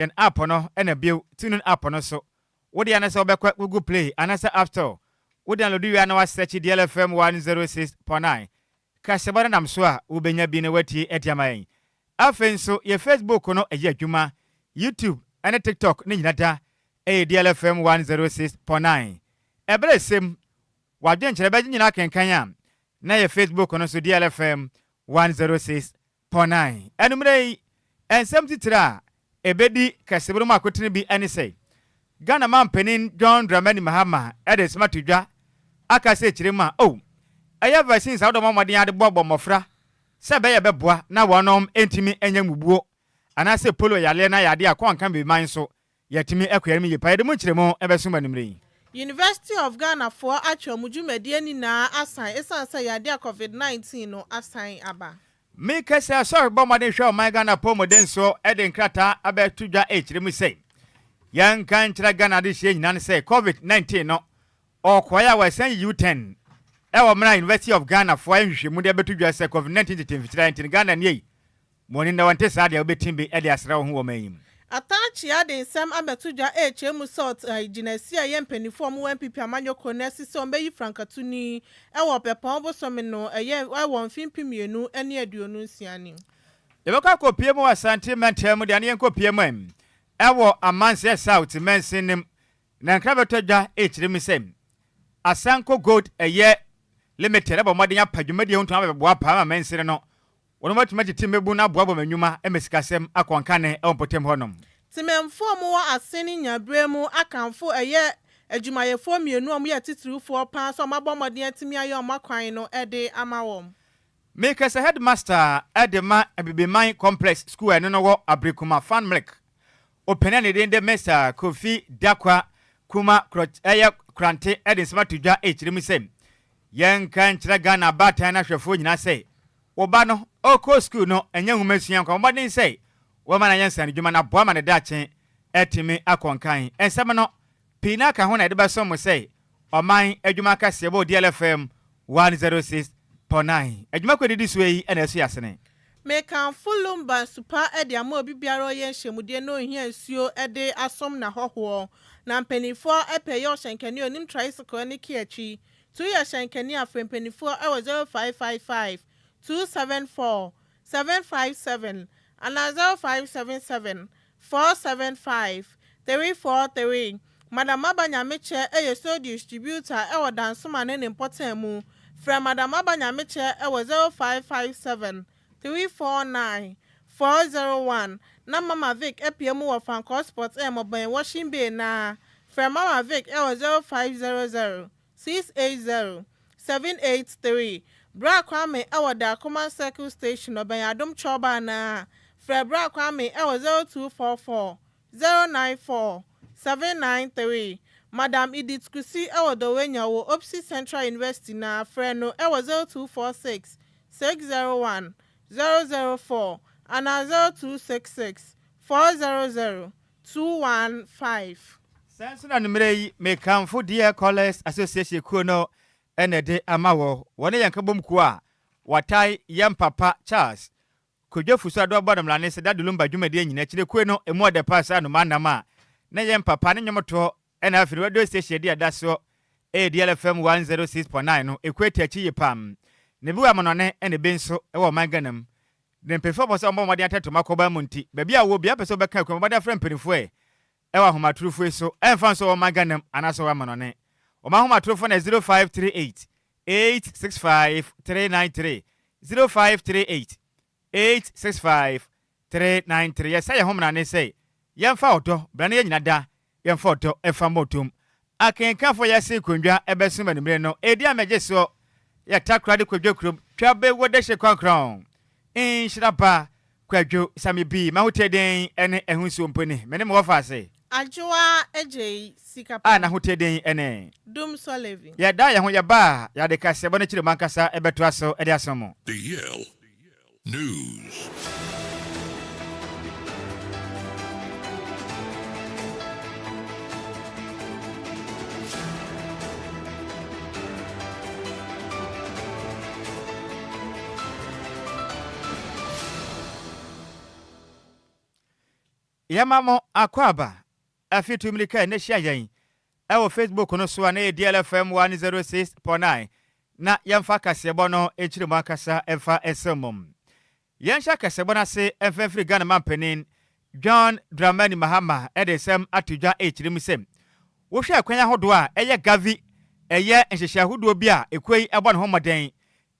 Yɛn app no na bio, TuneIn app no so. Wo dea ne sɛ wobɛkɔ Google Play anaasɛ App Store. Wo download wie a na woasɛkye DLFM 106.9. Kaseɛbɔ no nam so a wobɛnya bi na woatie de ama yɛn. Afei nso yɛn Facebook no yɛ adwuma, YouTube ne TikTok ne nyina da yɛ DLFM 106.9. Ɛberɛ ɛsɛm, w'adwenkyerɛ bɛgye nyina akenkan a, na yɛ Facebook no nso DLFM 106. Pɔnan. Anwummerɛ yi, nsɛm titire a ɛbɛdi kɛsebere mu akotene bi ne sɛ, Ghana manpanin John Dramani Mahama de nsɛm ato dwa aka sɛ kyerɛ mu a, oh, ɛyɛ vaccines a wɔde wɔn mmɔden ara de boaboa mmɔfra sɛ ɛbɛyɛ ɛbɛboa na wɔnom ntumi nyɛ mmubuo anaasɛ polio yareɛ no ayɛ adeɛ a kɔnka bibiman nso Yɛatumi akɔ yɛn anim yie paa. Yɛde mu nkyerɛmu bɛsom anwummere yi. University of Ghana foɔ atwe wɔn dwumadie nyinaa asan ɛsiane sɛ yadeɛ a Covid 19 no asan aba. Me kɛsɛ asɔre bɔ mmɔden hwɛ ɔman Ghana apɔwmuden so de nkrataa abɛto dwa rekyerɛ mu sɛ yɛnka nkyerɛ Ghana adehyeɛ nyinaa no sɛ Covid 19 no ɔkɔeɛ a wɔasan yi U-turn ɛwɔ mmerɛ a University of Ghana foɔ ayɛ nhwehwɛmu de abɛto dwa sɛ Covid 19 tete mfikyire nti no Ghana nie Mo ani nna wɔnte saa deɛ wobɛtim bi de asra wo ho wɔ ɔman yi mu. Ataa-Kyea de nsɛm abɛto dwa rekyerɛ mu sɛ ɔtaa gyinasie a ɛyɛ mpaninfoɔ a wɔwɔ NPP amanyɔkuo no asi sɛ wɔbɛyi frankatuni wɔ Ɔpɛpɔn bosome no ɛyɛ wɔ mfe 2026 no mu. Yɛbɛkɔ akɔpue mu wɔ Asante mantam mu deɛ ne yɛnkɔpue mu ɛ wɔ Amanseɛ South mansin no mu na nkra bɛtɔ dwa rekyerɛ mu sɛ Asanko Gold ɛyɛ Limited abɔ mmɔden apa dwumadie ho ntoma abɛboa paa ma mansini no Wɔn bɛtumi atete mmabun no aboaboa wɔn nnwuma ma sikasɛm akɔ nkane wɔ mpɔtam hɔnom. Temanmufoɔ a wɔwɔ Asen ne Nyaberɛ mu akamfo ɛyɛ adwumayɛfoɔ mmienu a wɔyɛ atitiriwfoɔ paa sɛ wɔabɔ mmɔden atumi ayɛ wɔn akwan no de ama wɔn. Mekasa Headmaster de ma Abibiman Complex School a ɛno no wɔ Abrikuma Fanmlk. Ɔpanin a ne din de Mister Kofi Dakwa Kuma ɛyɛ Krante de nsɛm ato dwa rekyerɛ mu sɛ, Yɛnka nkyerɛ Ghana abaatan no ahwɛfoɔ nyinaa sɛ, wo ba no ɔrekɔ sukuu no ɛnyɛ nwomasua nko ara, bɔ mmɔden sɛ wobɛma no ayɛ nsaanodwuma na aboa ma ne daakye atumi akɔ nkan. Nsɛm no pii no ara ka ho na yɛde bɛsom mo sɛ Ɔman Adwuma Kaseɛbɔ wɔ DLFM 106.9. Adwuma kuo a ɛdidi soɔ yi na ɛso yɛ asene. Mekamfo Lumba nsu pa de ama obi biara a ɔyɛ nhyɛmudie na ɔhia nsuo de asom n'ahɔhoɔ. Na mpaninfoɔ pɛ yɛ ɔhyɛnkani a ɔnim tricycle ne kea twi. Tu yɛ hyɛnkani a frɛ mpaninfoɔ wɔ 0555 274 757 anaa 0577 475 343. Madam Aba Nyamekyɛ yɛ sole distributor wɔ Dansoma ne ne mpɔtam mu. Frɛ Madam Aba Nyamekyɛ wɔ 0557 349 401 na Mama Vic apue mu wɔ Fankor Sports Mmɔbɛn Washing Bay no ara. Frɛ Mama Vic wɔ 0500 680 783. Bra Kwame wɔ Darkoman Circle Station, ɔbɛn Adom Chɔba no ara. Frɛ Bra Kwame wɔ 0244 094 793. Madam Edith Kusi wɔ Dɔwenya wɔ Opsi Central University no ara. Frɛ no wɔ 0246 601 004 anaa 0266 400 215. Saa nso na anwummerɛ yi mekamfo Dear Callers Association kuo no na ɛde ama wɔ. Wɔne yɛn nkabom kuo a wɔtae yɛn papa Charles Kwadwo Fosu Addo abɔ no mmrane sɛ Daddy Lumba dwumadie nyina akyire kuo no ɛmu ɔdɛ paa sɛ anomaa nam a na yɛn papa ne nnwomtoɔ ɛna afei no radio station adi ada soɔ ɛyɛ DLFM 106.9 no ɛkuo ɛte akyi yie paa na ebi wɔ amanɔne ɛna ebi nso ɛwɔ ɔman Ghana mu. Na mpanyimfo abɔ sɛ wɔmmɔ mmɔden atɛtɛw wɔn akɔban mu nti, baabi a wɔwɔ biara pɛ sɛ wɔbɛka akua mmɔden afrɛ mpanyimfo ɛ wɔ ahomatorofo yi so, ɛmfa nso wɔn man Ghana mu anaasɛ wɔn amanɔne. Wɔn ahomatorofo no yɛ 0538 865 393, 0538 865 393. Yɛsɛ yɛn ho mmrane sɛ yɛmfa ɔdɔ bra na yɛnnyina da Yɛmfa ɔdɔ mfa mmɔ dom. Akenkanfoɔ yɛse nkondwa ɛbɛsom anumere no Edi a mɛgye soɔ yɛ Takoradi Kwadwo kurom Twa be wo dehye krɔnkrɔn Nhyira ba Kwadwo Sami bi M'ahotɛ din ne ɛho nsuo mpo ni Me ne me wɔfa ase. Adwoa Adjei sika A pa. n'ahotɛ din ne. Dum Sɔlevi. Yɛda yɛn ho yɛba a yɛade kaseɛbɔ no kyerɛ mu ankasa bɛtoa so de asom mo. The Yale News. Yɛma mo akwaaba afi tu mmirika a ɛnɛ hyia yɛn ɛwɔ Facebook no so a na yɛ DLFM 106.9 na yɛmfa kaseɛbɔ no nkyerɛ mu ankasa mfa nsɛm mu. Yɛnhyɛ kaseɛbɔ no ase mfa mfiri Ghana mampanin John Dramani Mahama de nsɛm ato dwa rekyerɛ mu sɛ wohwɛ akwan ahodoɔ a ɛyɛ Gavi ɛyɛ nhyehyɛ ahodoɔ bi a ekuo yi bɔ ne ho mmɔden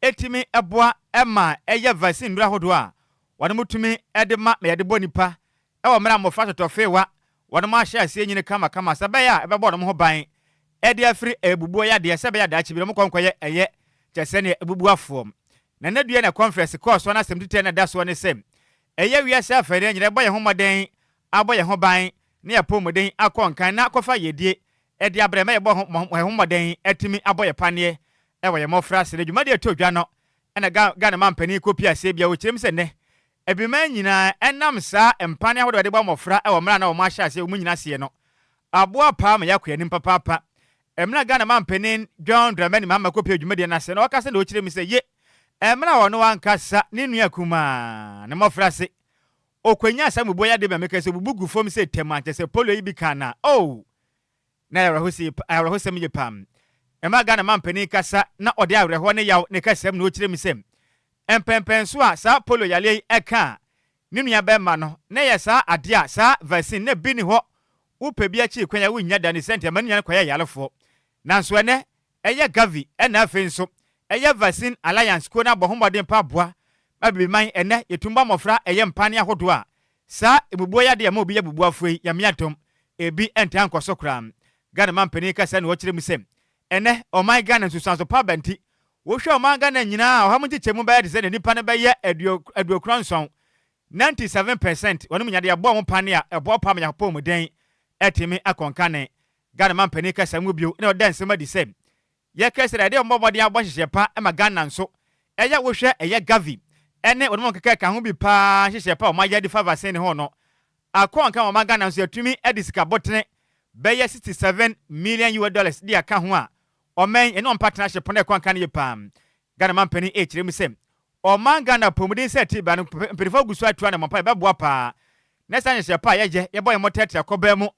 ɛtumi boa ma ɛyɛ vaccine nnuro ahodoɔ a wɔn tumi de ma ma yɛde bɔ nipa wɔ mmerɛ a mmɔfra totɔfeewa wɔnom ahyɛ aseɛ nyini kamakama sɛ ɛbɛyɛ a ɛbɛbɔ wɔn ho ban de afiri abubuo yadeɛ sɛ ɛbɛyɛ a daakye bi no wɔkɔ nkɔyɛ ɛyɛ kyɛ sɛdeɛ abubuafoɔ. Na nna dua na kɔnfrɛs kɔɔ soɔ no asɛm titire na ɛda soɔ ne sɛ ɛyɛ wiase afanan nyinaa yɛbɔ yɛn ho mmɔden abɔ yɛn ho ban na yɛn apɔmuden akɔ nkan na akɔfa yiedie de abrɛ ma yɛbɔ yɛn ho mmɔden atumi abɔ yɛn paneɛ wɔ yɛn mmɔfra ase. Na dwumadie a ɛtɔ dwa no na Ghana mampanin kɔpie aseɛ bia wɔkyerɛ mu sɛ nnɛ Abiman nyinaa, ɛnam saa mpane ahodoɔ a yɛde bɔ mmɔfra wɔ mmerɛ a na wɔn ahyɛ aseɛ wɔn nyini aseɛ no, aboa paa ma yɛakɔ yɛn anim papaapa. Mmerɛ a Ghana manpanin John Dramani Mahama kɔpuee dwumadie no ase no, ɔkasa na ɔkyerɛ mu sɛ, Ye, mmerɛ a ɔno ankasa ne nua kumaa, ne mmɔfraase, ɔkɔnyaa saa mmubuo yadeɛ bi a meka yi sɛ ɔbubu gu fam sɛ tam a, kyerɛ sɛ polio yi bi kaa no a, oh! Na awerɛhosɛm ye paa. Ɛma Ghana manpanin kasa na ɔde awerɛhoɔ ne yaw ne kasam na ɔkyerɛ mu sɛ mpɛnpɛnso a saa polio yareɛ yi kaa ne nua bɛɛma no na ɛyɛ saa adeɛ a saa vaccine na bi ni hɔ wopɛ bi akyiri kwan a wonnya da ne sɛ nti ɛma ne nua no kɔyɛ yarefoɔ. Nanso ɛnɛ ɛyɛ Gavi ɛna afei nso ɛyɛ Vaccine Alliance kuo no abɔ ho mmɔden pa aboa ma Abibiman ɛnɛ yɛtumi bɔ mmɔfra ɛyɛ mpaneɛ ahodoɔ a Saa mmubuo yadeɛ a ɛma obi yɛ bubuafoɔ yi, Nyame adom, ebi ntaa nkɔ so koraa. Ghana manpanin kasa na ɔkyerɛ mu sɛ, ɛnnɛ ɔman Ghana nsusuanso pa aba nti, wohwɛ ɔman Ghana nyinaa a, ɔha mu nkyekyɛmu bɛyɛ te sɛ deɛ nnipa no bɛyɛ 97, 97%, wɔnom nya deɛ ɛbɔ wɔn pane a ɛboa paa ma yɛn apɔwmuden atumi akɔ nkane. Ghana manpanin kasa mu bio na ɔda nsɛm adi sɛ, Yɛkae sɛ ɛde wɔn bɔ mmɔden abɔ nhyehyɛe pa ma Ghana nso. Ɛyɛ wohwɛ ɛyɛ Gavi ne wɔn a wɔkeka ka ho bi paa nhyehyɛe pa a wɔayɛ de fa vaccine ho no akɔ nka ma Ghana nso yɛatumi de sika botene bɛyɛ 67 million US dollars de aka ho a ɔman yɛne wɔn partnership no ɛkɔ nka no yie paa. Ghana manpanin rekyerɛ mu sɛ ɔman Ghana apɔmuden sɛ ɛte bia no mpanyinfoɔ gu so atu anamɔn pa ɛbɛboa paa na saa nhyehyɛe pa a yɛyɛ yɛbɔ yɛn mmɔtɛɛtɛɛ kɔbaa mu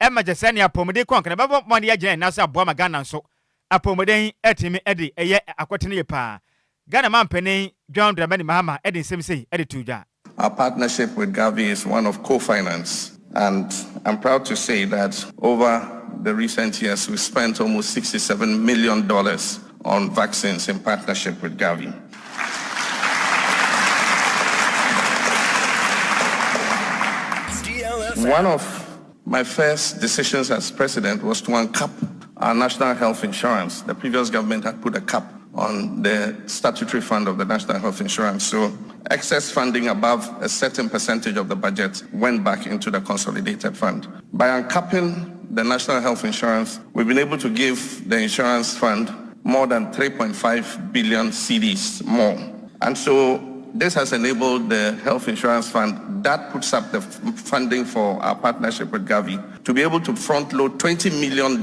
Ɛma kyɛ sɛ nea apɔmuden kɔ nka no bɛbɔ mmɔden agyina yɛn nan so aboa ma Ghana nso apɔmuden atumi de ɛyɛ akɔtene yie paa. Ghana manpanin John Dramani Mahama de nsɛm sei de too dwa. Our partnership with Gavi is one of co-finance and I'm proud to say that over the recent years we've spent almost $67 million on vaccines in partnership with Gavi. One of my first decisions as president was to uncap our national health insurance. The previous government had put a cap on the statutory fund of the national health insurance. So excess funding above a certain percentage of the budget went back into the consolidated fund. By uncapping the national health insurance, we've been able to give the insurance fund more than 3.5 billion cedis more. And so this has enabled the health insurance fund that puts up the funding for our partnership with Gavi to be able to front load $20 million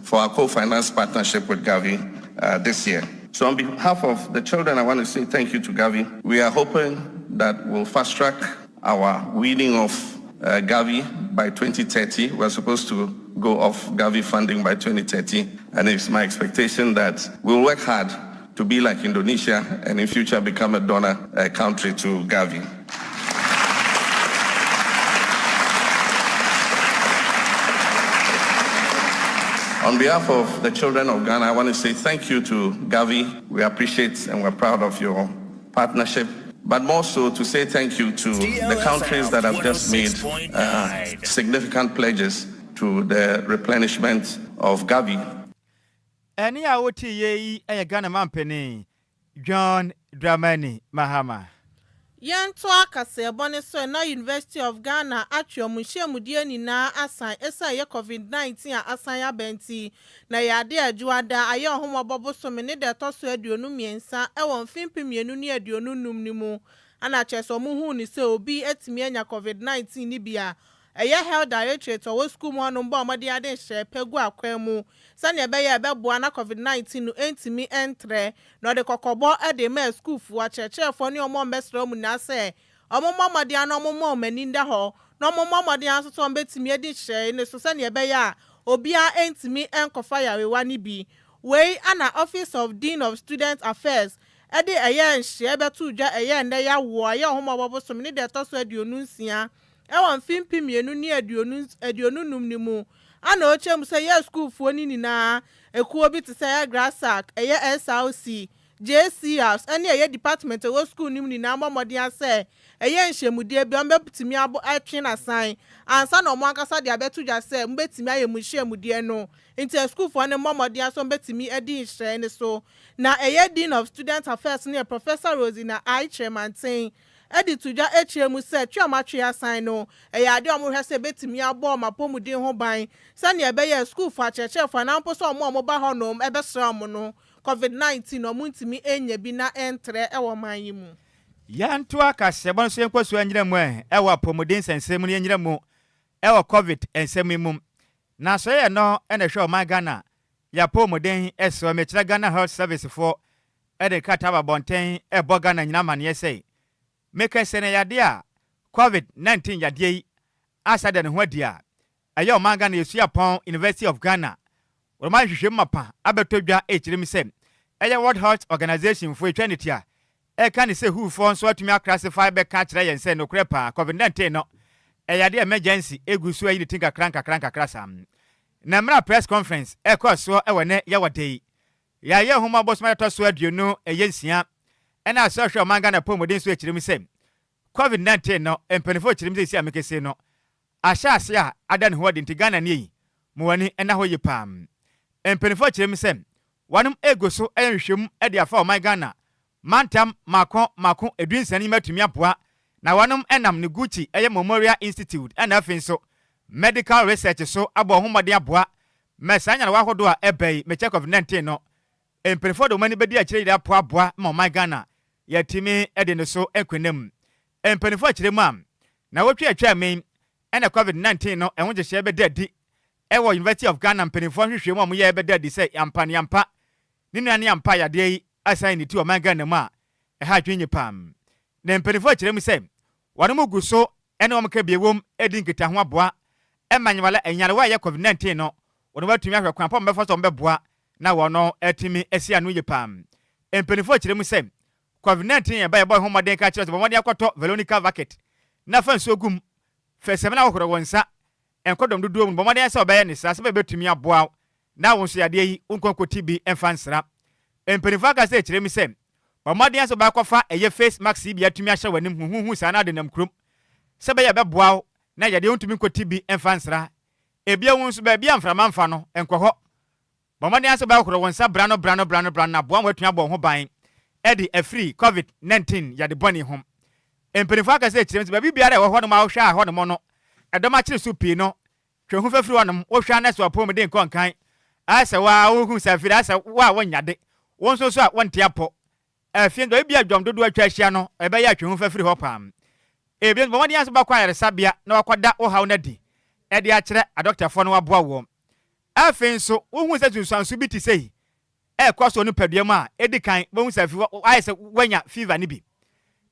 for our co-finance partnership with Gavi uh, this year. So on behalf of the children, I want to say thank you to Gavi. We are hoping that we'll fast track our weaning of uh, Gavi by 2030. We're supposed to go off Gavi funding by 2030. And it's my expectation that we'll work hard to be like Indonesia and in future become a donor uh, country to Gavi. On behalf of the children of Ghana, I want to say thank you to Gavi. We appreciate and we're proud of your partnership but more so to say thank you to the countries that have just made uh, significant pledges to the replenishment of Gavi. Ɛnne a woteeɛ yi yɛ Ghana manpanin John Dramani Mahama. Yɛntoa kaseɛbɔ no so na University of Ghana atwe wɔn nhyiamudie nyinaa asan ɛsiane ɛyɛ Covid 19 a asan aba nti. Na ɛyɛ adeɛ a Adwoada ayɛ ɔhomɔbɔ bosome ne da ɛtɔ so 23 wɔ mfe 2025 no mu ana kyerɛ sɛ wɔn huu no sɛ obi atumi anya Covid 19 no bi a ɛyɛ Health Directorate a ɔwɔ sukuu mu hɔnom bɔɔ mmɔden ade nhyehyɛe pa gu akwan mu sɛnea ɛbɛyɛ a ɛbɛboa na Covid 19 no ntumi ntrɛ, na ɔde kɔkɔbɔ de maa sukuufo, akyerɛkyerɛfo ne wɔn a wɔbɛsra wɔn nyinaa sɛ wɔmmɔ mmɔden na wɔmma wɔn ani nda hɔ na wɔmmɔ mmɔden ara nso sɛ wɔbɛtumi adi nhyehyɛe no so sɛnea ɛbɛyɛ a obiara ntumi nkɔfa yarewa no bi. Wei na Office of Dean of Student Affairs de ɛyɛɛ nhyehyɛe bɛtoo dwa ɛyɛ nnɛ yi awoɔ a ɛyɛ Ɔhomɔbɔ bosome ne da ɛtɔ so 26 wɔ mfe 2025 no mu. Ana ɔkyerɛ mu sɛ yɛ sukuufoɔ no nyinaa ekuo bi te sɛ ɛyɛ GRASAC, ɛyɛ SRC, JCRs ne ɛyɛ department a ɛwɔ sukuu no mu nyinaa mmɔ mmɔden ara sɛ ɛyɛ nhyiamudie bi a wɔbɛtumi abɔ atwe no asan ansa na wɔn ankasa de abɛto dwa sɛ mobɛtumi ayɛ mo nhyiamudie no. Nti asukuufoɔ no mmɔ mmɔden ara sɛ wɔbɛtumi adi nhyehyɛeɛ no so. Na ɛyɛ Dean of Student Affairs no yɛ Professor Rosina I. Kyeremanteng de to dwa kyerɛ mu sɛ twe a wɔatwe asan no ɛyɛ adeɛ a wɔhwɛ sɛ ɛbɛtumi abɔ wɔn apɔmuden ho ban sɛdeɛ ɛbɛyɛ a sukuufoɔ, akyerɛkyerɛfoɔ anaa mpo sɛ wɔn a wɔba hɔnom bɛsra wɔn no Covid 19 no wɔntumi nnya bi na ɛntrɛ wɔ ɔman yi mu. Yɛntoa kaseɛbɔ no so yɛnkɔ so nnyina mu ɛ wɔ apɔmuden nsɛnsɛm mu na yɛnnyina mu wɔ Covid nsɛm yi mu. Na sɔyɛ no na ɛhwɛ ɔman Ghana yɛapɔmuden soɔ, mekyerɛ Ghana Health Service foɔ de krataa aba abɔnten ɛrebɔ Ghana nyina amaneɛ sɛ mekɛsɛ no yadeɛ a Covid 19 yadeɛ yi asa da ne ho adi a ɛyɛ ɔman Ghana yɛ suapɔn University of Ghana wɔn ayɛ nhwehwɛmu mapa abɛtɔ dwa ɛrekyerɛ mu sɛ ɛyɛ World Health Organization foɔ ɛtwa ne tia ɛka ne sɛ who foɔ nso atumi akrasify bɛka akyerɛ yɛn sɛ nokorɛ paa Covid 19 no ɛyɛ adeɛ emergency ɛgu so ayi ne ti nkakra nkakra nkakra saa. Na mmerɛ a press conference ɛkɔɔ soɔ ɛwɔ nɛ yɛwɔ da yi yɛayɛ nhoma bosome a ɛtɔ so 26 ɛna asɔhwɛ ɔman Ghana apɔmuden so ɛkyerɛ mu sɛ Covid 19 no mpaninfoɔ kyerɛ mu sɛ seisei a mekese no ahyɛ ase a ada ne ho adi nti Ghana nie yi mo w'ani nna hɔ yie paa. Mpaninfoɔ kyerɛ mu sɛ wɔnom egu so ɛyɛ nhwehwɛmu de afa ɔman Ghana mantam mako mako eduinsia no nyima atumi aboa na wɔnom ɛnam Noguchi ɛyɛ Memorial Institute ɛna afei nso Medical Research so abɔ wɔn ho mmɔden aboa ma saa nyarewa ahodoɔ a ɛba yi mekyɛ Covid 19 no mpaninfoɔ de wɔn ani bɛdi akyire yere apoa aboa ma ɔman Ghana yɛatumi de ne so nkonam. Mpaninfoɔ kyerɛ mu a, nawɔtwe a atwam yi na Covid 19 no ɛho nhyehyɛɛ bɛda adi wɔ University of Ghana mpaninfoɔ nhwehwɛmu a wɔyɛɛ bɛda adi sɛ ampa ne ampa ne nua ne ampa yadeɛ yi asan ne ti wɔ ɔman Ghana mu a ɛha adwene yie paa. Na mpaninfoɔ kyerɛ mu sɛ wɔnom gu so ne wɔn kabie wom redi nkitaho aboa ma nyarewa a ɛyɛ Covid 19 no wɔnom atumi ahwɛ kwan pa a wɔbɛfa so a wɔbɛboa na wɔn atumi asi ano yie paa. Mpaninfoɔ kyerɛ mu sɛ Covid 19 yɛ ba yɛbɔ ho mmɔden ka kyerɛ sɛ bɔ mmɔden akɔtɔ Veronica bucket na fa nsuo gu mu, fa samina hohoro wo nsa, nkɔ dɔm dodoɔ mu no, bɔ mmɔden sɛ wobɛyɛ ne saa sɛbɛyɛ ɛbɛtumi aboa wo na wo nso yadeɛ yi wonkɔ nkɔti bi mfa nsra. Mpaninfoɔ aka sɛ kyerɛ mu sɛ bɔ mmɔden sɛ wobɛakɔfa ɛyɛ face mask yi bi atumi ahyɛ w'anim huhuhu saa na ade nam kurom sɛbɛyɛ ɛbɛboa wo na yadeɛ wontumi nkɔti bi mfa nsra. Ebia wo nso baabi a mframa mfa no nkɔ hɔ. Bɔ mmɔden ara sɛ wobɛhohoro wo nsa brano brano brano brano na aboa ma woatumi abɔ wo ho ban de afiri Covid 19 yade bɔne ho. Mpanyimfo akasa kyerɛ mu sɛ baabi biara a ɛwɔ hɔnom a wohwɛ a hɔnom no ɛdɔm akyere so pii no, twe wo ho fa firi hɔnom. Wohwɛ a na sɛ w'apɔwmuden nkɔ nkan, ayɛ sɛ wo ara wohu sɛ afiri ayɛ sɛ wo a wonnyade, wo nso so a wonte apɔ. Afei nso, baabi a dɔm dodow atwa ahyia no, ɛbɛyɛ a twe wo ho fa firi hɔ paa. Ebio nso, bɔ mmɔden ara sɛ wobɛkɔ ayaresabea na woakɔda wo haw no adi de akyerɛ adɔktafo na wɔaboa wo. Afei nso, wohu sɛ nsunsuanso bi te sei rekɔ so wɔ nipadua mu a, edi kan, wobehu sɛ afei ayɛ sɛ woanya fever no bi.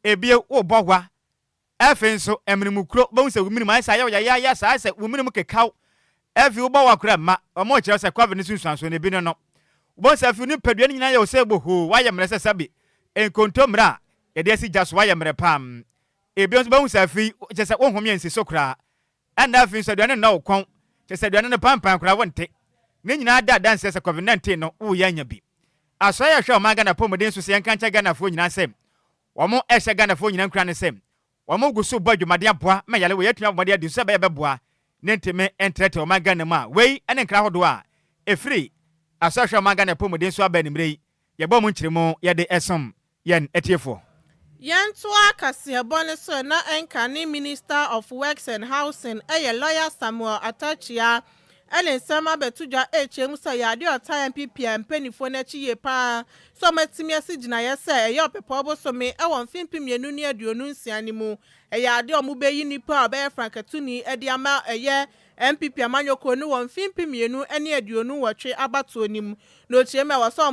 Ebio, worebɔ wa. Afei nso, amene mu kuro, wobehu sɛ wo mene mu ayɛ sɛ ayɛ wo yayaaya saa, ayɛ sɛ wo mene mu kekaw. Afei wobɔ wa koraa mma wɔnkyerɛ wo sɛ COVID no nsunsuanso no ebi ne no. Wobɛhu sɛ afei wo nipadua no nyinaa yɛ wo sɛ bohoo, woayɛ mmerɛ sɛ sɛbe nkontommire a yɛde asi gya so, woayɛ mmerɛ paa. Ebio nso, wobɛhu sɛ afei kyerɛ sɛ wo home ansi so koraa. Ɛnna afei nso aduane nnɔ wo kɔn, kyerɛ sɛ aduane no pampan koraa wonte. Ne nyinaa da adanseɛ sɛ Covid 19 no woreyɛ anya bi. Asoɛeɛ a ɛhwɛ ɔman Ghana apɔmuden so sɛ yɛnka nkyerɛ Ghanafoɔ nyinaa sɛ wɔn ɛrehyɛ Ghanafoɔ nyinaa nkuran ne sɛ wɔn gu so bɔ adwumaden aboa ma yare wei atumi abɔ mmɔden adi so sɛ ɛbɛyɛ bɛboa ne ntumi ntrɛtrɛ ɔman Ghana mu a wei ne nkra ahodoɔ a ɛfiri Asoɛeɛ a ɛhwɛ ɔman Ghana apɔmuden so aba anwummerɛ yi yɛbɔ mu nkyerɛmu yɛde ɛsom yɛn atiefoɔ. Yɛntoa kaseɛbɔ no so na ɛnka ne Minister of Works and Housing yɛ Lawyer Samuel Atta Akyea ne nsɛm abɛto dwa rekyerɛ mu sɛ ɛyɛ adeɛ a ɔtaa NPP a mpaninfoɔ no akyi yie pa ara sɛ wɔatumi asi gyinaeɛ sɛ ɛyɛ Ɔpɛpɔw bosome wɔ mfe 2026 no mu ɛyɛ adeɛ a wɔbɛyi nipa a ɔbɛyɛ frankatuni de ama ɛyɛ NPP amanyɔkuo no wɔ mfe 2028 abatoɔ no mu. Na ɔkyerɛ mu a ɛwɔ sɛ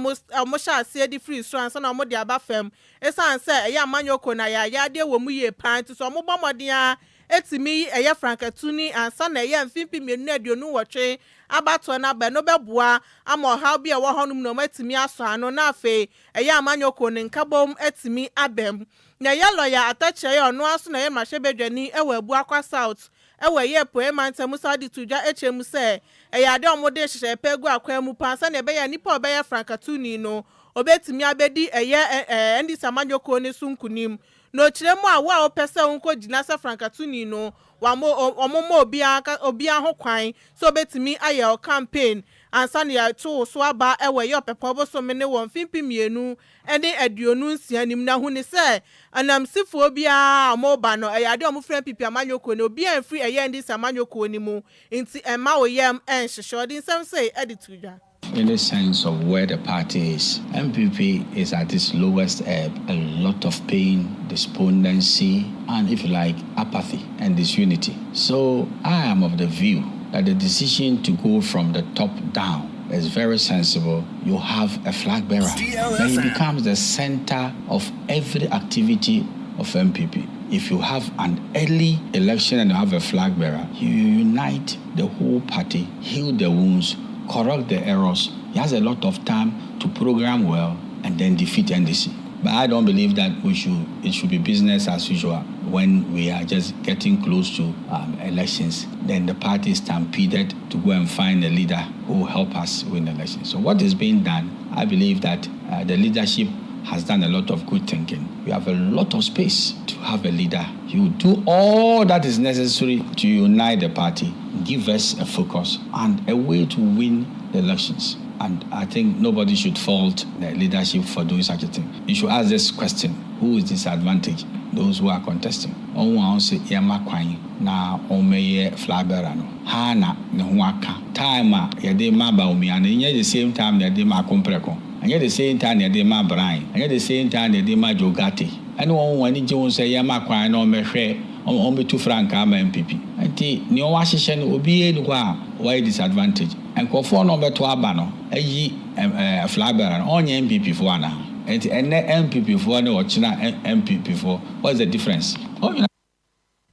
wɔhyɛ aseɛ de firi soro ansa na wɔde aba fam. Ɛsiane sɛ ɛyɛ amanyɔkuo no ayaayadeɛ wɔ mu yie pa ara nti sɛ wɔbɔ mmɔden ara tumi yi ɛyɛ frankatuni ansa na ɛyɛ mfe 2028 abatoɔ no aba. Ɛno bɛboa ama ɔhaw bi a ɛwɔ hɔnom no wɔatumi asɔ ano na afei ɛyɛ amanyɔkuo no nkabom atumi aba mu. Na ɛyɛ lɔya Atakyerɛ a ɔno ara nso na ɛyɛ mmarahyɛbadwani wɔ Abuakwa South wɔ ɛyɛ Apueɛ Mantam mu san de too dwa kyerɛ mu sɛ ɛyɛ adeɛ a wɔde nhyehyɛeɛ pa agu akwan mu paa sɛdeɛ ɛbɛyɛ a nipa a ɔbɛyɛ frankatuni no ɔbɛtumi abɛdi ɛyɛ NDC amanyɔkuo no so nkunim. Na ɔkyerɛ mu a wo a wopɛ sɛ wonkɔgyina sɛ frankatuni no wɔamma wɔmma obiara obiara ho kwan sɛ ɔbɛtumi ayɛ wo campaign ansa na yɛato wo so aba wɔ ɛyɛ Ɔpɛpɔn bosome ne wɔ mfe 2026 no mu. Na hu no sɛ ananmusifoɔ biara a wɔreba no ɛyɛ adeɛ a wɔfiri NPP amanyɔkuo no obiara mfiri ɛyɛ NDC amanyɔkuo no mu nti mma wo yam nhyehye. Ɔde nsɛm sei de too dwa. Any sense of where the party is. NPP is at its lowest ebb, a lot of pain, despondency, and if you like, apathy and disunity. So I am of the view that the decision to go from the top down is very sensible. You have a flag bearer. Then he becomes the center of every activity of NPP. If you have an early election and you have a flag bearer, you unite the whole party, heal the wounds, correct the errors. He has a lot of time to program well and then defeat NDC. But I don't believe that we should. It should be business as usual when we are just getting close to elections. Then the party is stampeded to go and find a leader who will help us win the election. So what is being done, I believe that the leadership has done a lot of good thinking. We have a lot of space to have a leader. He will do all that is necessary to unite the party, give us a focus and a way to win the elections. And I think nobody should fault the leadership for doing such a thing. You should ask this question: Who is disadvantaged? Those who are contesting. Wɔn a wɔsɛ yɛma kwan na wɔmmɛyɛ flag bearer no, ha na ne ho aka. Time a yɛde ma Bawumia no, ɛnyɛ the same time na yɛde ma Akompreko. Ɛnyɛ the same time na yɛde ma Brian. Ɛnyɛ the same time na yɛde ma Joe Ghartey. Ɛne wɔn wɔn ani gye ho sɛ yɛma kwan na wɔmmɛhwɛ wɔn bɛtu frankaa ama NPP. Nti nea wɔn ahyehyɛ no, obiara ni hɔ a wɔayɛ disadvantage. Nkurɔfoɔ na wɔbɛto aba no ayi ɛɛ flag bearer no, ɔnyɛ NPP foɔ anaa? Nti ɛnɛ NPP foɔ ne ɔkyena NPP foɔ, what is the difference? Wɔn nyinaa.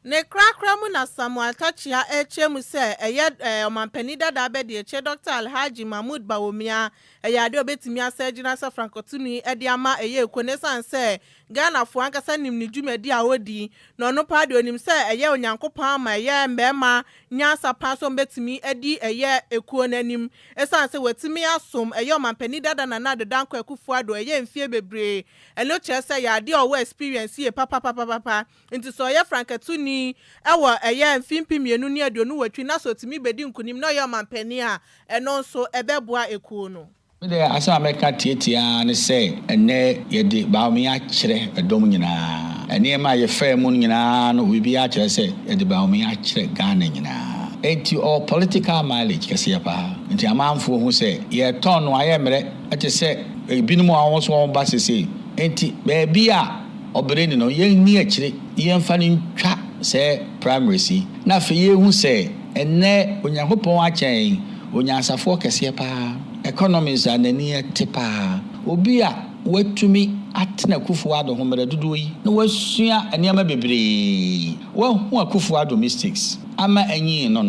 Ne korakora mu na Samuel Takyia rekyerɛ mu sɛ ɛyɛ ɔmampanin dada abɛdiakyire Dr. Alhaji Mahmood Bawumia ɛyɛ adeɛ a obetumi asa agyina sɛ frankotuni de ama ɛyɛ ekuo no esiane sɛ Ghanafoɔ ankasa nim ne dwumadi a ɔdi na ɔno paa deɛ onim sɛ ɛyɛ Onyankopɔn ama ɛyɛ mmarima nyansa paa so ɔmbɛtumi adi ɛyɛ ekuo no anim esiane sɛ watumi asom ɛyɛ ɔmampanin dada Nana Addo Dankwa Akufo-Addo ɛyɛ mfie bebree. Ɛno kyerɛ sɛ yɛ adeɛ a ɔwɔ experience yie papapapapa nti sɛ ɔyɛ frankatuni ɛwɔ ɛyɛ mfe 2028 na sɛ otumi bɛdi nkunim na ɔyɛ ɔmampanin a, ɛno nso ɛbɛboa ekuo no. Me deɛ, asɛm a mɛka tiatia ne sɛ ɛnnɛ yɛde Bawumia akyerɛ ɛdɔm nyinaa. Nneɛma a yɛfaa mu no nyinaa no, biribiara kyerɛ sɛ yɛde Bawumia akyerɛ Ghana nyinaa. Enti ɔwɔ political mileage kɛseɛ paa. Nti amanfoɔ hu sɛ yɛtɔn no ayɛ mmerɛ ɛte sɛ ebinom a wɔn nso wɔn ba sesei. Enti baabi a ɔbrɛ ni no, yɛnni akyire, yɛmfa no ntwa sɛ primaries yi. Na afei yɛhu sɛ ɛnnɛ Onyankopɔn akyɛn onyansafoɔ kɛseɛ paa, economist a n'ani te paa, obi a watumi atena Akufo-Addo ho mmerɛ dodoɔ yi na wasua nneɛma bebree, wahu Akufo-Addo mistakes ama anyi no,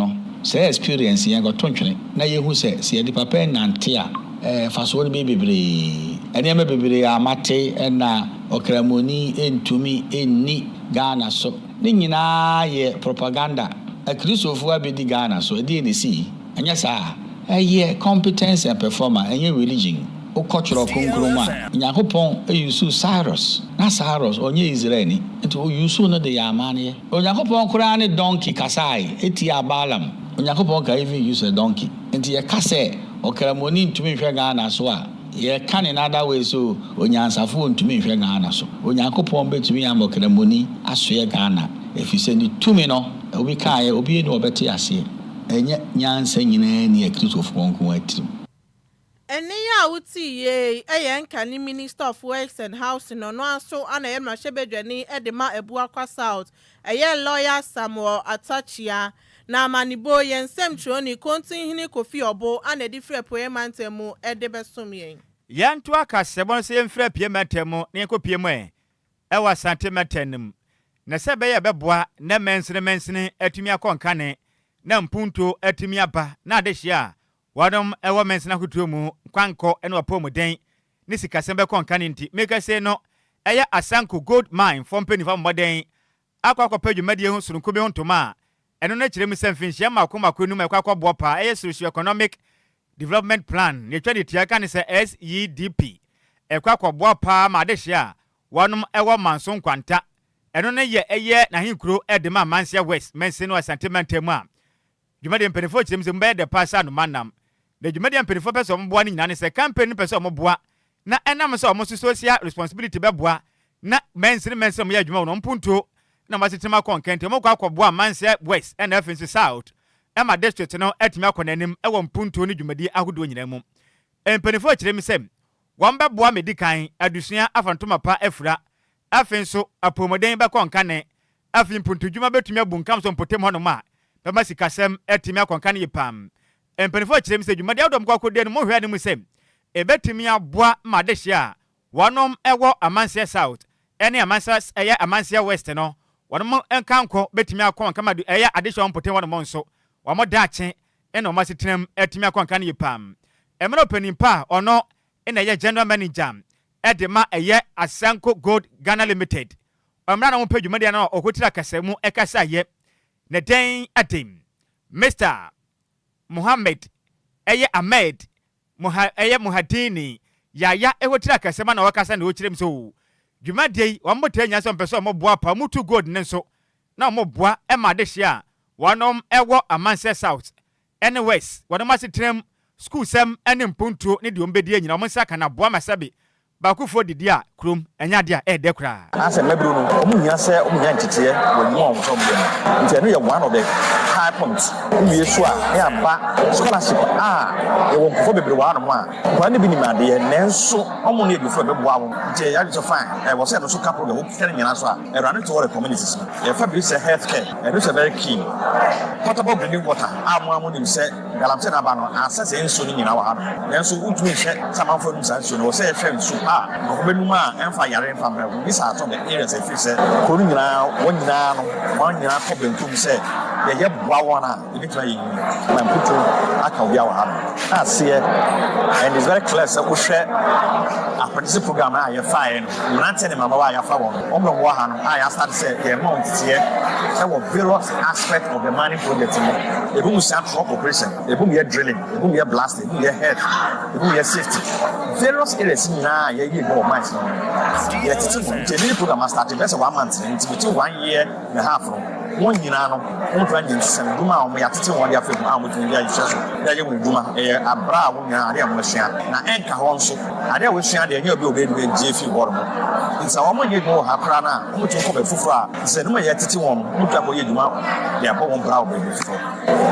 sɛ experience yɛn kɔto ntwene na yɛhu sɛ yɛde papa nante a, fasoɔ no bɛyɛ bebree. Nneɛma bebree a mate ɛna ɔkramoni ntumi nni Ghana so ne nyinaa yɛ propaganda. Akristofoɔ abɛdi Ghana so, ɛdeɛ na esi? Ɛnyɛ saa. Ɛyɛ competence and performance, ɛnyɛ religion. Wokɔ Twerɛ Kronkron mu a, Onyankopɔn use Cyrus. Na Cyrus ɔnyɛ Israelni, nti ɔuse no de yɛ amanneɛ. Onyankopɔn koraa ne donkey kasae etia Balaam. Onyankopɔn can even use a donkey. Nti yɛka sɛ ɔkramoni ntumi nhwɛ Ghana so a, yɛka ne another way so onyansafoɔ ntumi nhwɛ Ghana so. Onyankopɔn bɛtumi ama ɔkramoni asoɛ Ghana, ɛfiri sɛ ne tumi no, obi kaeɛ, obi ni ɔbɛte aseɛ. Ɛnyɛ nyansa nyinaa ni Akristofoɔ nko atirim. Ɛne yi a wote yie ɛyɛ nka ne Minister of Works and Housing, ɔno nso ana ɛyɛ mmarahyɛbadwani de ma Abuakwa South, ɛyɛ lawyer Samuel Atakyia. Na amanebo yɛn nsɛmtwerɛni Kontinhene Kofi Ɔbo ana ɛde firi Apueɛ Mantam mu ɛde bɛsom yɛn. Yɛnto akasɛbɔ no sɛ yɛmfiri Apue Mantam mu na yɛnkɔpie mu ɛ ɛwɔ Asante Mantam no mu. Na sɛ ɛbɛyɛ a ɛbɛboa na mansini mansini atumi akɔ nkane na mpuntuo atumi aba na adehyeɛ a wɔnom wɔ mansini ahodoɔ mu nkwankɔ ne wapɔmuden ne sikasɛm bɛkɔ nkane nti, mekasei no ɛyɛ Asanko Gold Mine foɔ mpaninfoɔ abɔ mmɔden akɔ akɔpɛ dwumadie ho sononko bi ho ntoma a ɛno no kyerɛ mu sɛ mfinhyia mmaako mmaako enum a ɛkɔ akɔboa paa ɛyɛ Socio-Economic Development Plan, nea ɛtwa ne tia ka ne sɛ SEDP, ɛkɔ akɔboa paa ma adehyeɛ a wɔnom wɔ Manso Nkwanta. Ɛno no yɛ ɛyɛ n'ahenkuro de ma Mansia West mansin no Asante mantam mu a dwumadie mpaninfoɔ kyerɛ mu sɛ mu bɛyɛ dɛ paa sɛ anoma nam. Na dwumadie a mpaninfoɔ pɛ sɛ wɔboa no nyinaa ne sɛ campaign no pɛ sɛ wɔboa na ɛnam sɛ wɔn nso social responsibility bɛboa na mansini mansini a wɔyɛ adwuma wɔ no wɔn mpuntuo na wɔn asetena mu akɔ nkan nti wɔkɔ akɔboa Mansia West ɛna afei nso South ɛma district no atumi akɔ n'anim ɛwɔ mpuntuo ne dwumadie ahodoɔ nyinaa mu. Mpaninfoɔ kyerɛ mu sɛ wɔn bɛboa ma ɛdi kan adesua afa ntoma pa afura, afei nso apɔmuden bɛkɔ nkane, afei mpuntudwuma bɛtumi abunkam so mpɔtam hɔnom a bɛma sikasɛm atumi akɔ nkane yie paa. Mpanimfoɔ kyerɛ mu sɛ dwumadi ahodoɔ a wɔkɔ akɔdi no mohwɛ anim sɛ ɛbɛtumi aboa ma adehyeɛ a wɔnom wɔ Amanseɛ South ne Amanseɛ ɛyɛ Amanseɛ West no wɔnom nkankɔ bɛtumi akɔ nka ma ɛyɛ adehyeɛ wɔn mpɔtam hɔnom nso wɔn daakye ne wɔn asetenam atumi akɔ nka no yie paa. Mmerɛ ɔpanin pa a ɔno na ɛyɛ General Manager de ma ɛyɛ Asanko Gold Ghana Limited ɔmmra na wɔmpɛ dwumadie no a ɔkɔtiri akasa mu ɛkasaeɛ na dɛn ade Mister Mohammed ɛyɛ Ahmed Moha ɛyɛ Mohadini Yaya ɛhɔ tiri akasa mu na ɔkasa na ɔkyerɛ mu sɛ o dwumadie yi wɔn botae nyinaa sɛ wɔmpɛ sɛ wɔboa pa wɔn tu gold ne nso na wɔboa ma adehyeɛ a wɔnom ɛwɔ Amanseɛ South ɛne West wɔnom asetenam sukuusɛm ne mpuntuo ne deɛ wɔn bɛdie nyinaa wɔn nsa ka na boa ma sɛbe baakofoɔ didi a kurom ɛnyɛ adeɛ a ɛɛdɛ koraa. Anaasɛ mmabunu no, wɔn hia sɛ wɔn nya nteteɛ wɔ adwuma a wɔn sɛ wɔn yɛ no. Nti ɛno yɛ one of the high points. Wowie so a, na yɛaba scholarship a yɛwɔ nkurɔfoɔ bebree wɔ hanom a nkwadaa no bi nim adeɛ nanso wɔn nni adwumfoɔ a ɛbɛboa wɔn. Nti yɛyɛ adwene sɛ fine, ɛwɔ sɛ ɛno nso ka program wohwɛ no nyinaa so a, ɛrun toward the communities no. Yɛfa biribi sɛ health care, ɛno nso yɛ very key. Potable drinking water a mo ara monim sɛ Galamsey no aba no, asɛ sɛ nsuo no nyinaa wɔ hanom. Nanso wontumi nhwɛ sɛ amanfoɔ nom saa nsuo no. Ɛwɔ sɛ yɛhwɛ nsu pa a nkurɔfoɔ bɛnom a ɛmfa yare mfa mbrɛ wɔn. These are some of the areas a ɛfiri sɛ kuro no nyinaa, wɔn nyinaa no, wɔn nyinaa kɔ benkum sɛ yɛyɛ boa wɔn a, yɛbɛtumi ayɛ yie ma mputuo aka obiara wɔ hanom. Na aseɛ, and it's very clear sɛ wohwɛ apprenticeship program no a yɛfaeɛ no, mmeranteɛ ne mmabaawa a yɛafa wɔn no, wɔn na wɔwɔ ha no a yɛastart sɛ yɛrema wɔn nteteɛ wɔ various aspect of the mining project mu. Ebi mu sua truck operation, ebi mu yɛ drilling, ebi mu yɛ blasting, ebi mu yɛ health, ebi mu yɛ safety. Various areas nyinaa a yɛyɛ adwuma wɔ mines no ho no, yɛtete wɔn. Nti ɛno ne program astart bɛyɛ sɛ one month no, nti between one year and a half no, wɔn nyinaa no, wɔtumi anya nsɛmdwuma a wɔyɛ atete wɔn de afa mu a wɔtumi de ahyehyɛ so de ayɛ wɔn adwuma. Ɛyɛ abere a wɔn nyinaa ade a wɔasua. Na ɛnka hɔ nso, ade a wɔasua deɛ ɛnyɛ obi a ɔbɛyɛ adwuma gye firi hɔ nom. Nti sɛ wɔn nyɛ adwuma wɔ ha koraa no a, wɔtumi kɔ baabi foforɔ a, sɛ ɛnum a yɛtete wɔn no, wɔtumi akɔyɛ adwuma de abɔ wɔn bra wɔ baabi foforɔ.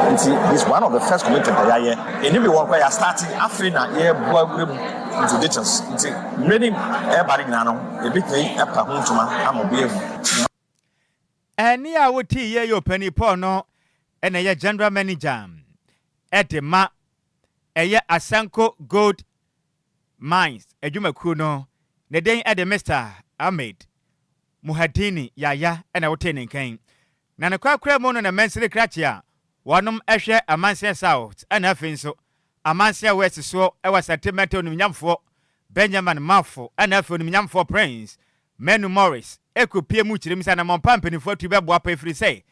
Nti this one of the first commitment a yɛayɛ. Ɛnim bi wɔ hɔ koraa yɛastart afei na yɛreboa wura mu into details. Nti mmerɛ ni ɛreba no nyinaa no, yɛbɛtumi apa ho ntoma ama obi ahu. Ɛne a wotii yɛ yɛ ɔpanin Paul no ɛna ɛyɛ general manager ɛde ma ɛyɛ Asanko Gold Mines adwumakuo no ne den ɛde Mr Ahmed Muhadini Yaya ɛna wotee ne nkan. Na ne korakora mu no na mansini krakye a wɔnom ɛhwɛ Amanseɛ South ɛna afei nso Amanseɛ West soɔ ɛwɔ Asante Mantam onimnyamfoɔ Benjamin Mafo ɛna afei onimnyamfoɔ Prince Manu Morris ɛkɔpie mu kyerɛ mu sɛ anammɔmpa mpanimfoɔ atu bɛboa pa ɛfiri sɛ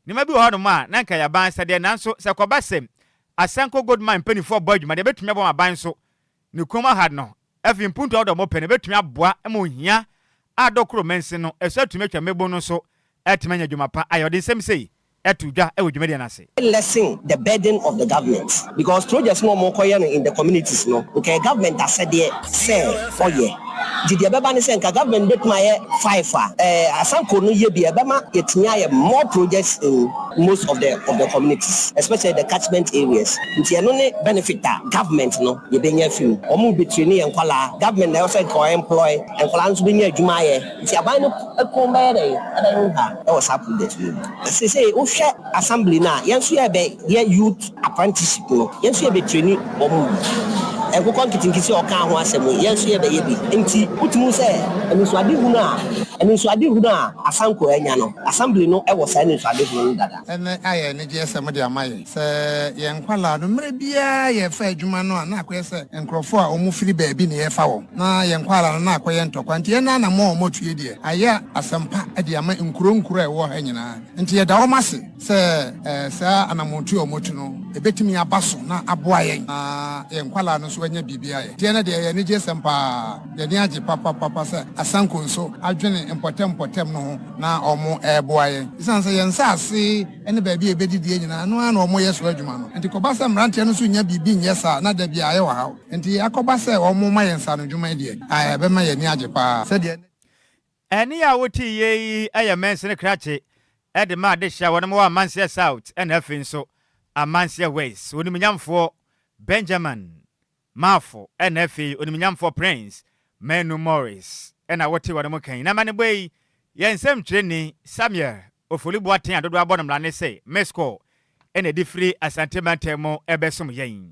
nneɛma bi wɔ hɔnom a na nka yɛaban sɛdeɛ nanso sɛ kɔba sɛ Asanko Gold Mine mpanimfoɔ bɔ adwuma deɛ ɛbɛtumi abɔ aban so ne kurom aha no afei mpuntu a wɔdɔ mɔpɛ no ɛbɛtumi aboa ma ohia a dɔkoro mansin no ɛso atumi atwa mmɛbɔ no nso atumi anya adwuma pa ayɛ. Ɔde nsɛm sei ɛto dwa ɛwɔ dwumadie no ase. Lessen the burden of the government because projects no ɔmo kɔyɛ no in the communities no, nka government asɛdeɛ sɛ ɔyɛ nti deɛ ɛbɛba ne sɛ nka government bɛtumi ayɛ five a Asanko no yɛ bi ɛbɛma yɛtumi ayɛ more projects in most of the communities, especially the catchment areas. Nti ɛno ne benefit a government no yɛbɛnya fi mu. Ɔmo bɛtire ne yɛ nkwalaa government na ɛwɔ sɛ nka ɔemploy nkwalaa nso bɛnya adwuma ayɛ nti aban no ɛkɔn bɛyɛ dɛ ɛbɛyɛ ha ɛwɔ saa project no mu. Sese wohwɛ assembly no a, yɛn nso yɛbɛ yɛ youth apprenticeship no, yɛn nso yɛbɛ train wɔn mu bi nkokɔ nketenkete a ɔka ho asɛm yi, yɛn nso yɛbɛyɛ bi. Nti wotumi sɛ anisoadehunu a Anisoadehunu a Asanko anya no, Assembly no wɔ saa anisoadehunu no dada. Ɛnnɛ ayɛ anigyesɛm de ama yɛn sɛ yɛn nkwadaa no, mmerɛ biara yɛrefa adwuma no a, na akɔyɛ sɛ nkurɔfoɔ a wɔfiri baabi na yɛrefa wɔn, na yɛn nkwadaa no na akɔyɛ ntɔkwa. Nti yɛn anammɔn a wɔatu yi deɛ, ayɛ asɛmpa de ama nkuro nkuro a ɛwɔ ha nyinaa. Nti yɛda wɔn ase sɛ saa anammɔntuo a wɔatu no, ɛbɛtumi aba so na aboa yɛn na yɛn nkwadaa no nso anya biribi ayɛ. Nti ɛnnɛ deɛ ɛyɛ anigyesɛm pa ara. Yɛn ani agye papapapa sɛ Asanko nso adwene mpɔtam mpɔtam no ho na wɔreboa yɛn. Esiane sɛ yɛn nsase ne baabi a yɛbɛdidie nyinaa, ɛno ara na wɔyɛ so adwuma no nti, kɔba sɛ mmeranteɛ no nso nnya biribi nyɛ saa na da biara ayɛ ɔhaw. Enti akɔba sɛ wɔrema yɛn nsaanodwuma yi deɛ, ɛbɛma yɛn ani agye pa ara. Sɛdeɛ ɛnnɛ. Ɛnne a wotee yei yi yɛ mansini krakye de ma adehye a wɔnom wɔ Amanseɛ South ɛna afei nso Amanseɛ West. Onimnyamfoɔ Benjamin Marfo ɛna afei Onimnyamfoɔ Prince Manu Morris ɛna wotee wɔnom nka yi. Na amanebɔ yi yɛ nsɛmtwerɛni Samuel Ofori Boateng a dodoɔ abɔ no mmara ne sɛ Miss Call ɛna ɛde firi Asante mantam mu ɛbɛsom yɛn.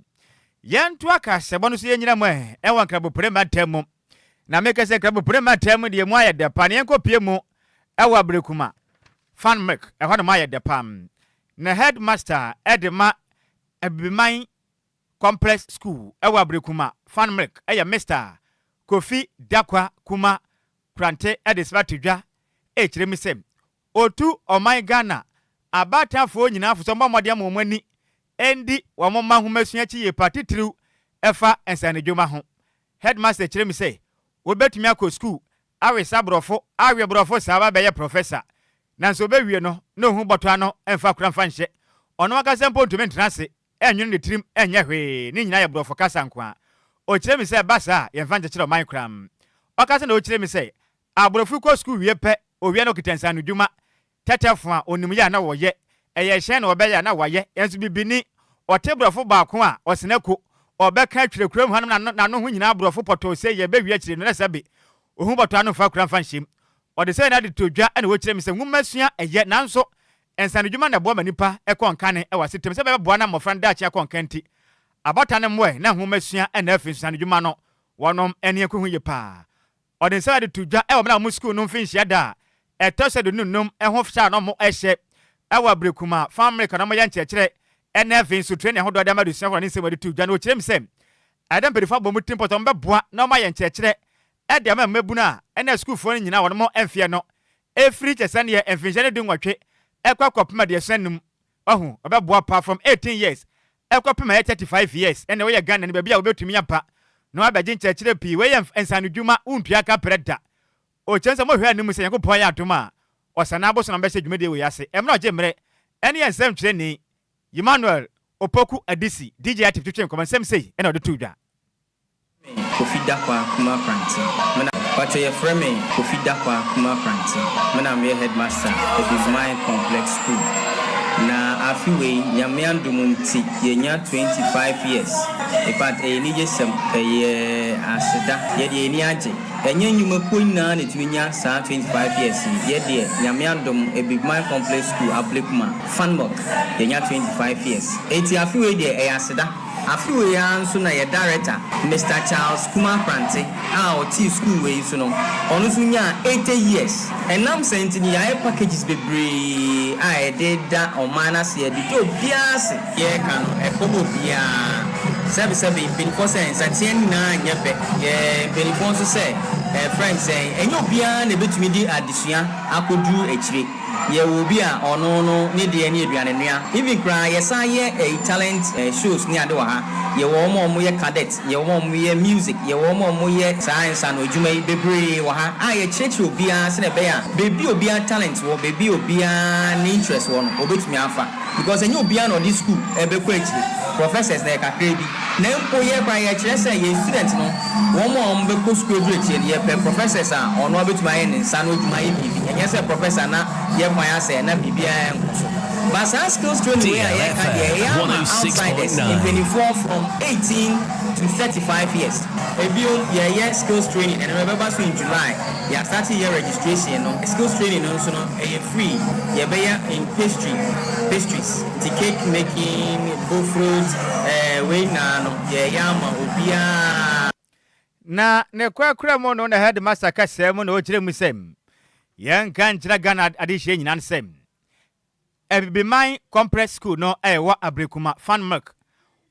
Yɛntoa kasɛbɔ no so yɛnyina mu ɛ ɛwɔ Nkrabopire mantam mu. Na meka sɛ Nkrabopire mantam mu deɛ mu ayɛ dɛ pa na yɛnkɔpie mu ɛwɔ Abirekuma Fan Milk ɛhɔ nom ayɛ dɛ pa. Na headmaster ɛde ma Abibiman Complex School ɛwɔ Abirekuma Fan Milk ɛyɛ Mister Kofi Dakwa Kuma Prante ɛde sra to dwa ɛkyerɛ mu sɛ Otu ɔman Ghana abaatanfoɔ nyinaa fo sɛ wɔmmɔ mmɔden ama wɔn ani ndi wɔn mma nhomasua akyi yie pa titiriw ɛfa nsanodwuma ho. Headmaster kyerɛ mu sɛ wobɛtumi akɔ sukuu awesa borɔfo, awe borɔfo saa aba abɛyɛ prɔfɛsa nanso obewie no na ohu bɔtɔ ano mfa kora mfa nhyɛ. Ɔno ankasa mpo ntumi ntena ase nnwene ne tirim nyɛ hwee, ne nyinaa yɛ borɔfo kasa nko ara. Ɔkyerɛ me sɛ ɛba saa a yɛmfa nkyekyere ɔman koraa. Ɔkasa na ɔkyerɛ me sɛ Aborɔfo kɔ sukuu wie pɛ, owia na okita nsaanodwuma, tɛtɛfo a onim yɛ a na wɔyɛ, ɛyɛ hyɛn na wɔbɛyɛ a na wayɛ, nanso bibini, ɔte borɔfo baako a, ɔsena ko, ɔbɛka atwere kurom hanom na n'ano ho nyinaa borɔfo pɔtɔɔ sei, yɛbɛwie akyire no na sɛbe ohu bɔtɔ ano mfa kura mfa nhyem. Ɔde sɛɛ na de to dwa na wɔkyerɛ me sɛ nwomasua ɛyɛ nanso nsaanodwuma na ɛboa ma nipa kɔ nkane wɔ asetam sɛ ɛbɛboa na mmɔfra no daakye akɔ nkan nti abatan no mmoɛ na nwomasua na afei nso nsaanodwuma no wɔnom ani ɛkɔ ho yie paa. Ɔde nsa de to dwa wɔ bere a wɔn sukuu no mfinhyia da a ɛtɔ so 25 ho hyɛ a na wɔhyɛ wɔ Ablekuma fa mmereka na wɔyɛ nkyerɛkyerɛ ne afei nso training ahodoɔ de ama adesuafoɔ na ne nsɛm a ɔde too dwa no ɔkyerɛ mu sɛ ɛyɛ dɛ mpanyinfoɔ abɔ wɔn tirim pɔ sɛ wɔbɛboa na wɔayɛ nkyerɛkyerɛ de ama mmabunu a ɛne asukuufoɔ no nyinaa wɔn mfeɛ no ɛfiri kyɛ sɛdeɛ mfinhyia no dunwɔtwe ɛkɔ kɔpem 35. Wahu, ɔbɛboa paa from 18 years ɛkɔpem ɛyɛ 35 years ɛnna woyɛ Ghana ni baabi a wobɛtumi aba na wabɛgye nkyerɛkyerɛ pii. Wei yɛ nsaanodwuma, wontua ka prɛ da. Ɔkyerɛ sɛ mohwɛ anim sɛ Nyankopɔn ayɛ adom a, Ɔsanaa abosom na mobɛhyɛ dwumadie wei ase. Ɛmmerɛ a ɔgye mmerɛ ɛne yɛn nsɛmtwerɛni Emmanuel Opoku Adisi, DJ Atif twetwee nkɔmmɔ, nsɛm sei na ɔde too dwa. Me Kofi Dakwah Kumah Pranteh me na. Pakyɛ yɛfrɛ me Kofi Dakwah Kumah Pranteh me na meyɛ headmaster Abibiman Complex School na afe wei Nyame adom nti yɛnya 25 years infact ɛyɛ anigyesɛm ɛyɛ aseda yɛdeɛ yɛni agye ɛnyɛ nnwumakuo nyinaa na ɛtumi nya saa 25 years yi yɛdeɛ Nyame adom Abibiman Complex School Ablekuma Fanmok yɛnya 25 years enti afe wei deɛ ɛyɛ aseda. Afe wei ara nso na yɛ director, Mister Charles Kumah Prante a ɔtee sukuu wei so no, ɔno nso nyaa 80 years. Ɛnam saa nti no yɛayɛ packages bebree a yɛde da ɔman no ase, yɛde da obiara ase. Yɛreka no, ɛkɔm obiara. Sɛbesɛbe, mpanimfoɔ sɛ nsateaa nyinaa nyɛ pɛ. Yɛ mpanimfoɔ nso sɛ, ɛfrɛ no sɛn, ɛnyɛ obiara na ɛbɛtumi de adesua akɔduru akyire. Yɛwɔ obi a ɔno no ne deɛ ne aduane noa. Even koraa yɛsan yɛ ɛyi talent shows ne ade wɔ ha. Yɛwɔ wɔn a wɔyɛ cadet, yɛwɔ wɔn a wɔyɛ music, yɛwɔ wɔn a wɔyɛ saa nsano adwuma yi bebree wɔ ha a yɛkyerɛkyerɛ obiara sɛdeɛ ɛbɛyɛ a baabi a obiara talent wɔ, baabi a obiara ne interest wɔ no ɔbɛtumi afa. Because ɛnyɛ obiara na ɔde school bɛkɔ akyire, professors na yɛ kakraa bi. Na mpo yɛ koraa yɛkyerɛ sɛ yɛn student no, wɔn a wɔbɛkɔ sukuu aduru akyire no, yɛpɛ professors a ɔno ara bɛtumi ayɛ ne nsa ano adwuma ayɛ biribi. Ɛnyɛ sɛ professor na yɛ kwan asɛe na biribiara nkɔ so. But saa skills training wei a yɛreka deɛ, ɛyɛ ama outsiders, mpanimfoɔ from 18 to 35 years. Ebio, yɛreyɛ skills training, ɛno no ɛbɛba so in July. Yɛastarte yɛ registration no. Skills training no nso no, ɛyɛ free. Yɛbɛyɛ in pastry, pastries. Nti cake making, bofrot, eh, wei nyinaa no yɛyɛ ama obiara. Na ne korakora mu no na headmaster kasaa mu na ɔkyerɛ mu sɛ, Yɛnka nkyerɛ Ghana adehyeɛ nyinaa sɛ Abibiman Compress School no a ɛwɔ Abrekuma, Fanmilk,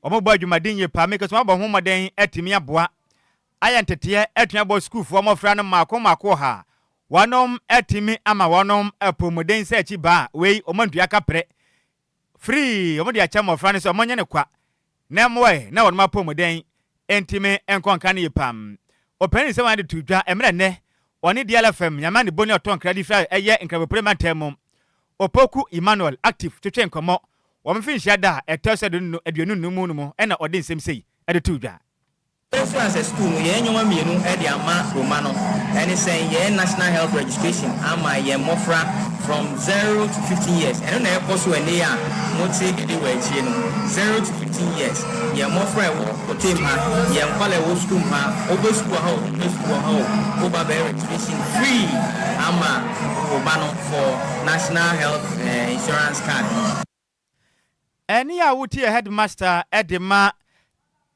wɔbɔ adwumaden yie paa. Meka sɛ wɔabɔ ho mmɔden atumi aboa ayɛ nteteɛ atumi abɔ sukuufoɔ mmɔfra no mmaako mmaako ɔha a wɔnom atumi ama wɔnom apɔmuden sɛ akyi ba a wei wɔn antua kaprɛ Free wɔn de akyɛ mmɔfra no sɛ wɔnyɛ no kwa na mmoa ɛ na wɔnom apɔmuden ntumi nkɔ nka no yie pam. Ɔpanin nsɛm a de too dwa mmerɛ nnɛ ɔne DLFM Nyame Anibɔ ne ɔtɔ nkra de firi a ɛyɛ Nkrabopire mantam mu Opoku Emmanuel Active twetwe nkɔmmɔ wɔ mfinhyia da a ɛtɔ so 25 mu no mu na ɔde nsɛm sei de too dwa. Yɛn sɛ sukuu no, yɛyɛ nneɛma mmienu de ama Roma no, ɛne sɛn, yɛyɛ National Health Registration ama yɛn mmɔfra from zero to 15 years, ɛno na ɛkɔ so ɛnnɛ yi a mote dede wɔ akyire no, 0 to 15 years, yɛn mmɔfra a ɛwɔ mpɔtam ha, yɛn nkwadaa a ɛwɔ sukuu mu ha, wobɛ sukuu wɔ ha o, wommɛ sukuu wɔ ha o, woba bɛyɛ registration free ama wo ba no for National Health Insurance card no. Ɛnne a wotie headmaster de ma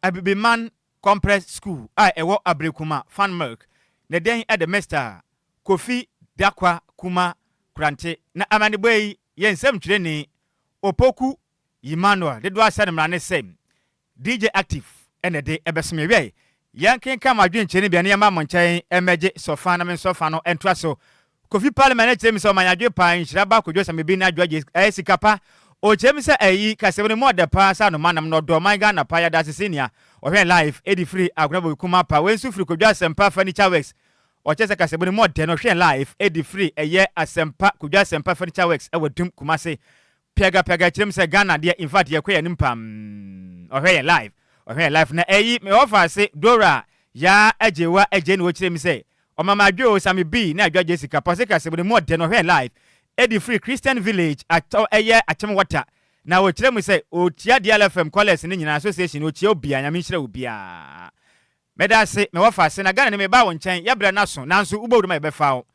Abibiman Compress School a ɛwɔ Abrekuma, Fanmilk, ne den de Mister Kofi Dakwa Kuma Kurante. Na amanebɔ yi yɛ nsɛmtwerɛni Opoku Emmanuel dodoɔ ahyɛ no mmara ne sɛ DJ Active na ɛde ɛbɛsom yɛn. Wiɛ, yɛnkenkan mo adwenkyerɛ no bi na yɛmma mo nkyɛn mmɛgye sɔfa na me nsɔfa no ntoa so. Kofi Parliament no kyerɛ me sɛ ɔma yɛn adwe paa, nhyira ba Kojo Samibi ne Adwoa Gyes, ɛyɛ sika pa. Ɔkyerɛ me sɛ ɛyi, kasɛm no mu ɔdɛ paa sɛ anoma nam na ɔdɔ ɔman Ghana paa, yɛda ase senior. Ɔhwɛ live ɛdi firi Agona Bobi Kuma pa, wei nso firi Kojo Asɛmpa Furniture Works. Ɔkyerɛ sɛ kasɛm no mu ɔdɛ na ɔhwɛ live ɛdi firi ɛyɛ Asɛmpa, Kojo Asɛmpa Furniture Works ɛwɔ Dum, Kumasi. Piaga piaga kyerɛ mu sɛ Ghana deɛ infact yɛkɔ yɛn anim paa mm ɔhwɛ yɛn live ɔhwɛ yɛn live na ɛyi me ɔfa ase Dora Yaa Agyewa Agyei na ɔkyerɛ mu sɛ ɔma ma adwo o Sammy B ne Adwoa Jessica Pɔse kɛse mu no mu ɔdɛ na ɔhwɛ yɛn live ɛdi firi Christian Village atɔ ɛyɛ Akyem Water na ɔkyerɛ mu sɛ ɔtia DLFM callers no nyinaa association ɔkyia obiara Nyame nhyira obiara Meda ase me wɔfa ase na Ghana ni mebaa wo nkyɛn yɛ brɛ no aso nanso wobɔ wura mu a yɛbɛfa wo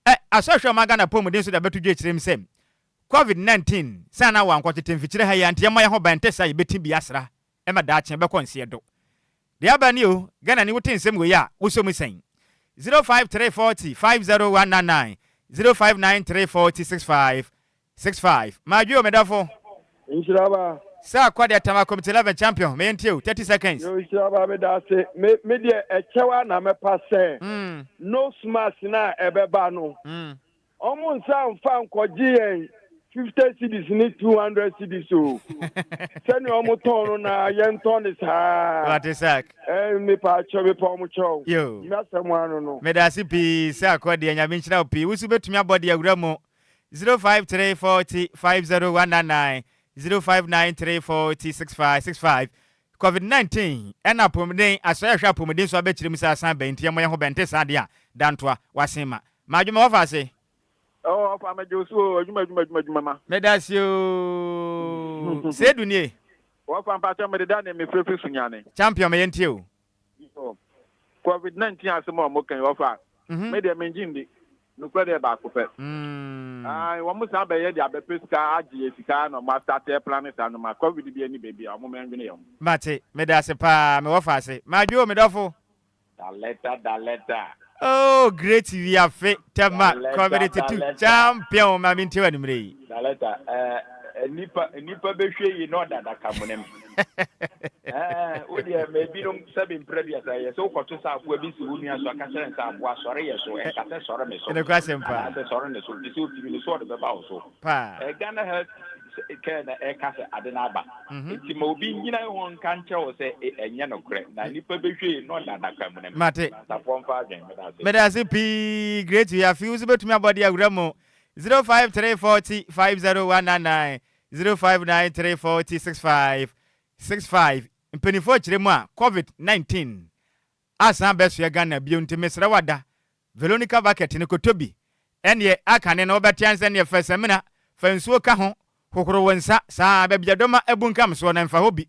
ɛ asɔhwɛ ɔman Ghana apɔmuden so de abɛto dwa kyerɛ mu sɛ Covid 19 sɛ ana wankɔ tete mfikyire ha yi a nti yɛmmɔ yɛho ban nte saa yɛbɛti bi asra ma daakye ɛbɛkɔ nseɛ do. Deɛ aba nie o, Ghanani wote nsɛm wei a wosɔ mu sɛn? 053 40 50199 0593 40 65 65 Madwe o medɔfo. Nhyira ba. Sɛ akɔ deɛ Tama Committee 11 champion me yɛntie o 30 seconds. Yo nhyira ba meda ase me me deɛ ɛkyɛw a na mɛpa sɛ nose mask no a ɛbɛba no Ɔmo nsa nfa nkɔgye yɛn 50 cedis ne 200 cedis o. Sɛnea ɔmo tɔn no na yɛn tɔn ne saa. Wate sak. Ɛɛ mepa kyɛw mepa ɔmo kyɛw. Yo. M'asɛm ano no. Medase pii sɛ akɔ deɛ Nyame nhyira wo pii. Wo nso wobɛtumi abɔ deɛ awura mu 053 40 50199 0593 40 6565 Covid 19 ɛna apɔmuden asɔre ahwɛ apɔmuden so abɛkyerɛ mu sɛ asan bɛn nti yɛmmɔ yɛn ho bɛn nte saa deɛ a dantoa wasen ma Madwuma wɔfa ase. Oh ɔfa megye wo so o adwuma adwuma adwuma adwuma ma. Medase ooo Seidu nie. Wɔfa mpakyɛw mede da ne me frɛfiri Sunyani. Champion me yɛntie o. Yoo covid 19 asɛm a wɔka yi wɔfa me deɛ mengye ndi nokorɛ deɛ baako pɛ ae wɔn san bɛyɛ de abɛpɛ sika agye yɛ sika na wɔn asate ɛplane saa noma covid bi ani baabi a wɔn mɛndwene yɛn ho. Mate medase paa me wɔfa ase. Madwo o medɔfo. Daleta daleta. Oh great wiafe tɛma Daleta community two daleta. champion ma me ntie w'anumere yi. Daleta eh nipa nipa bɛhwɛ yi na ɔda adaka muna mu. Eh wo deɛ ma ebinom sɛbi mpere duasa yɛ sɛ wokɔto sɛ aboa bi si wo nua so aka kyerɛ no sɛ aboa sɔre yɛ so ɛnka sɛ sɔre me so Ɛnokorɛ asɛm paa. anaasɛ sɔre ne so nti sɛ otumi no so ɔde bɛba wo so. Paa. Eh Ghana health care na ɛka sɛ ade no aba. Enti ma obi nnyina ho nka nkyerɛ wo sɛ ɛnyɛ nokorɛ, na nnipa bɛhwɛ na ɔda adaka mu no. Mate. Nyansafoɔ mfa adwene. Meda ase. Meda ase pii Great Wiafe wo nso bɛtumi abɔ de awura mu 053 40 50199 0593 40 65 65 Mpanimfoɔ kyerɛ mu a covid 19 asan abɛsoɛ Ghana bio nti mesrɛ wo ada Veronica bucket no kɔtɔ bi ɛneɛ akane no wobɛte ansa neɛ fa samina fa nsuo ka ho hohoro wo nsa saa baabi a dɔma abunkam soɔ no mfa hɔ bi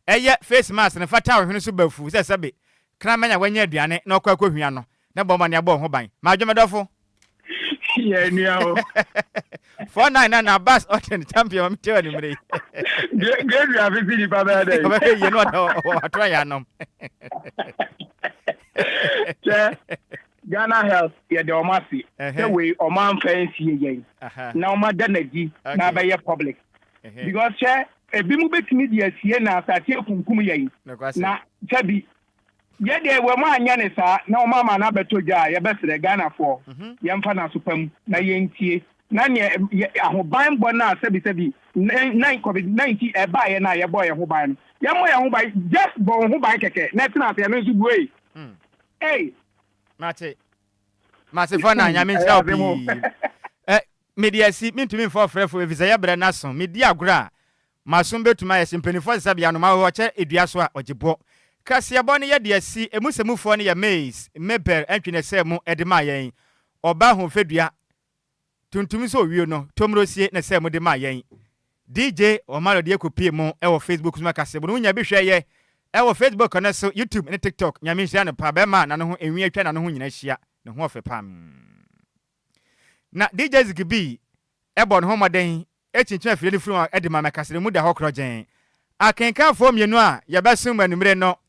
ɛyɛ face mask no fa towel hwene so ba fuu sɛ sɛbe kraman a wanya aduane na ɔkɔ akɔhwia no na bɔ mmɔden abɔ wo ho ban Madwo medɔfo. Yɛ nua o. 49 na na Abbas Otten champion ma metie anwummere yi. Gabriel afefi nipa bɛyɛ dɛ. Ɔbɛhwɛ yie na ɔda ɔtoa yɛ anom. Kyɛ Ghana Health yɛda wɔn ase. Sɛ wei ɔmo amfa ansie yɛn na ɔmo ada no adi na abɛyɛ public. Because hwɛ ebinom bɛtumi de asie na asase akunkum yɛn na sɛbi yɛ deɛ wɔn anyɛ ne saa na wɔn ama no abɛtɔ dwa a yɛbɛsrɛ Ghanafoɔ yɛmfa no aso pa mu na yɛntie na neɛ ahobanbɔ no a sɛbi sɛbi na covid 19 ɛbaeɛ no a yɛbɔ yɛn ho ban no yɛmmɔ yɛn ho ban just bɔ wo ho ban kɛkɛ na ɛtena ase ɛno nso buei ei. Mate. Mate fɔ na Nyame nhyira wo pii. Ɛ mede asi mentumi mfa ɔfrɛfo efisɛ yɛ brɛ n'aso. Medi agorɔ a m'asom betumi ayɛ hye. Mpanimfoɔ sesa bea no ma ɔkyɛ dua so a ɔgye boɔ. Kaseɛbɔ no yɛde asi emu sɛmufoɔ no yɛ maize, mebɛr, ɛntwe na ɛsɛɛ mu de maa yɛn. Ɔbaa ahoɔfɛ Tuntum nso owie no tomrosie na ɛsɛɛ mu de maa yɛn. DJ Omaro deɛ kɔpie mu wɔ Facebook so ma kaseɛbɔ no wonya bi hwɛ yɛ ɛwɔ Facebook no so, YouTube ne TikTok. Nyame nhyira no paa bɛɛma a n'ano ho enwi atwa n'ano ho nyina ahyia ne ho ɔfɛ paa. Na DJ Ziggy B bɔ ne ho mmɔden kyinkyim afidie no firi hɔ de ma me kaseɛbɔ mu da hɔ korɔgyenn. Akenkanfoɔ mmienu a yɛbɛsom mo anwummere no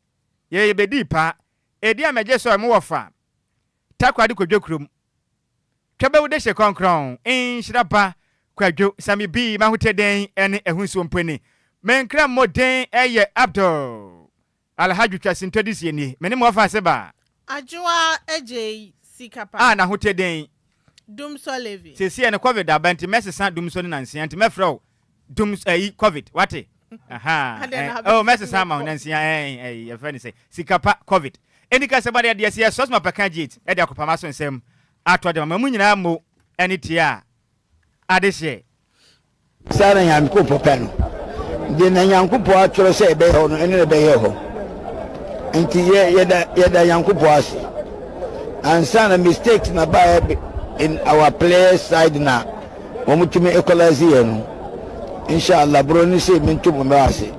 yɛ yɛbɛdii paa. Ɛdin a mɛgye so a ɛmu wɔ fa Takoradi Kwadwo kurom Twɛbɛwu dehye krɔnkrɔn nhyira ba Kwadwo Sami bii mahotɛ den ne ɛho nsuo mpo ni Me nkra mmɔ den yɛ Abdul Alhaju twa sintɔ disie nie Me ne mo ɔfa ase ba. Adwoa Adjei sika pa. A n'ahotɛ den. Dumsor Levy. Seesei no covid aba nti mɛsesa dumsor ne nansia nti mɛfrɛ wo dum ɛyi covid wate ahaa eh, oh mɛsesa ama wo nansia ɛɛ ɛyi yɛfrɛ ne sɛ sika pa covid ɛni ka sɛ bade adeɛ sɛ yɛsɔ soma pɛka gate ɛde akɔpama so nsɛm atɔ de ma mu nyinaa mo ɛne tie a adehyeɛ. Saa na Nyankopɔn pɛ no. Deɛ na Nyankopɔn atwerɛ sɛ ɛbɛyɛ hɔ no, ɛno na ɛbɛyɛ hɔ. Nti yɛ yɛda yɛda Nyankopɔn ase. Ansa na mistakes na baeɛ in our players side na wɔtumi equalize yɛ no. Inshallah borɔ no sei mento mo mmra ase.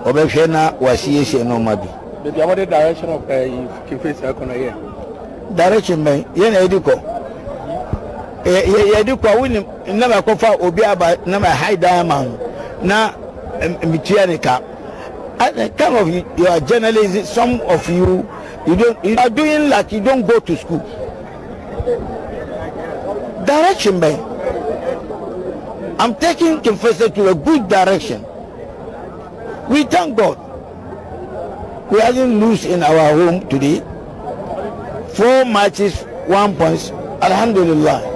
Wɔbɛhwɛ na wɔasiesie nneɛma bi. Baabi a wɔde direction of ɛyi eh, Kefesi akɔ no yɛ. Direction bɛn yɛn na yɛde kɔ. Yɛ yɛde kɔ a wonim na makɔfa obi aba na ma hide dan ama no na metua ne ka. And kind of you are journalism some of you you don't you are doing like you don't go to school. Direction bɛn. I'm taking Kefesi to a good direction. We thank God. We haven't lose in our home today. Four matches, one point. Alhamdulillah.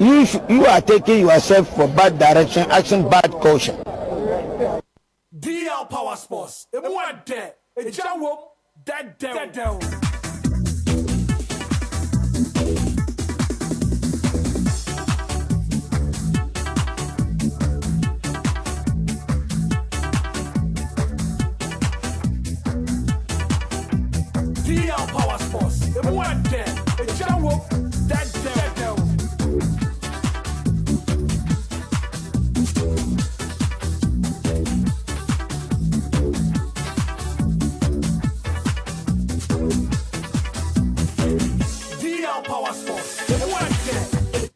You, you are taking yourself for bad direction, action bad caution. DL Power Sports, emu ɛdɛ, egya wom, dɛdɛw. DL Power Sports, emu ɛdɛ, egya wom, dɛdɛw. DL Power Sports, emu ɛdɛ.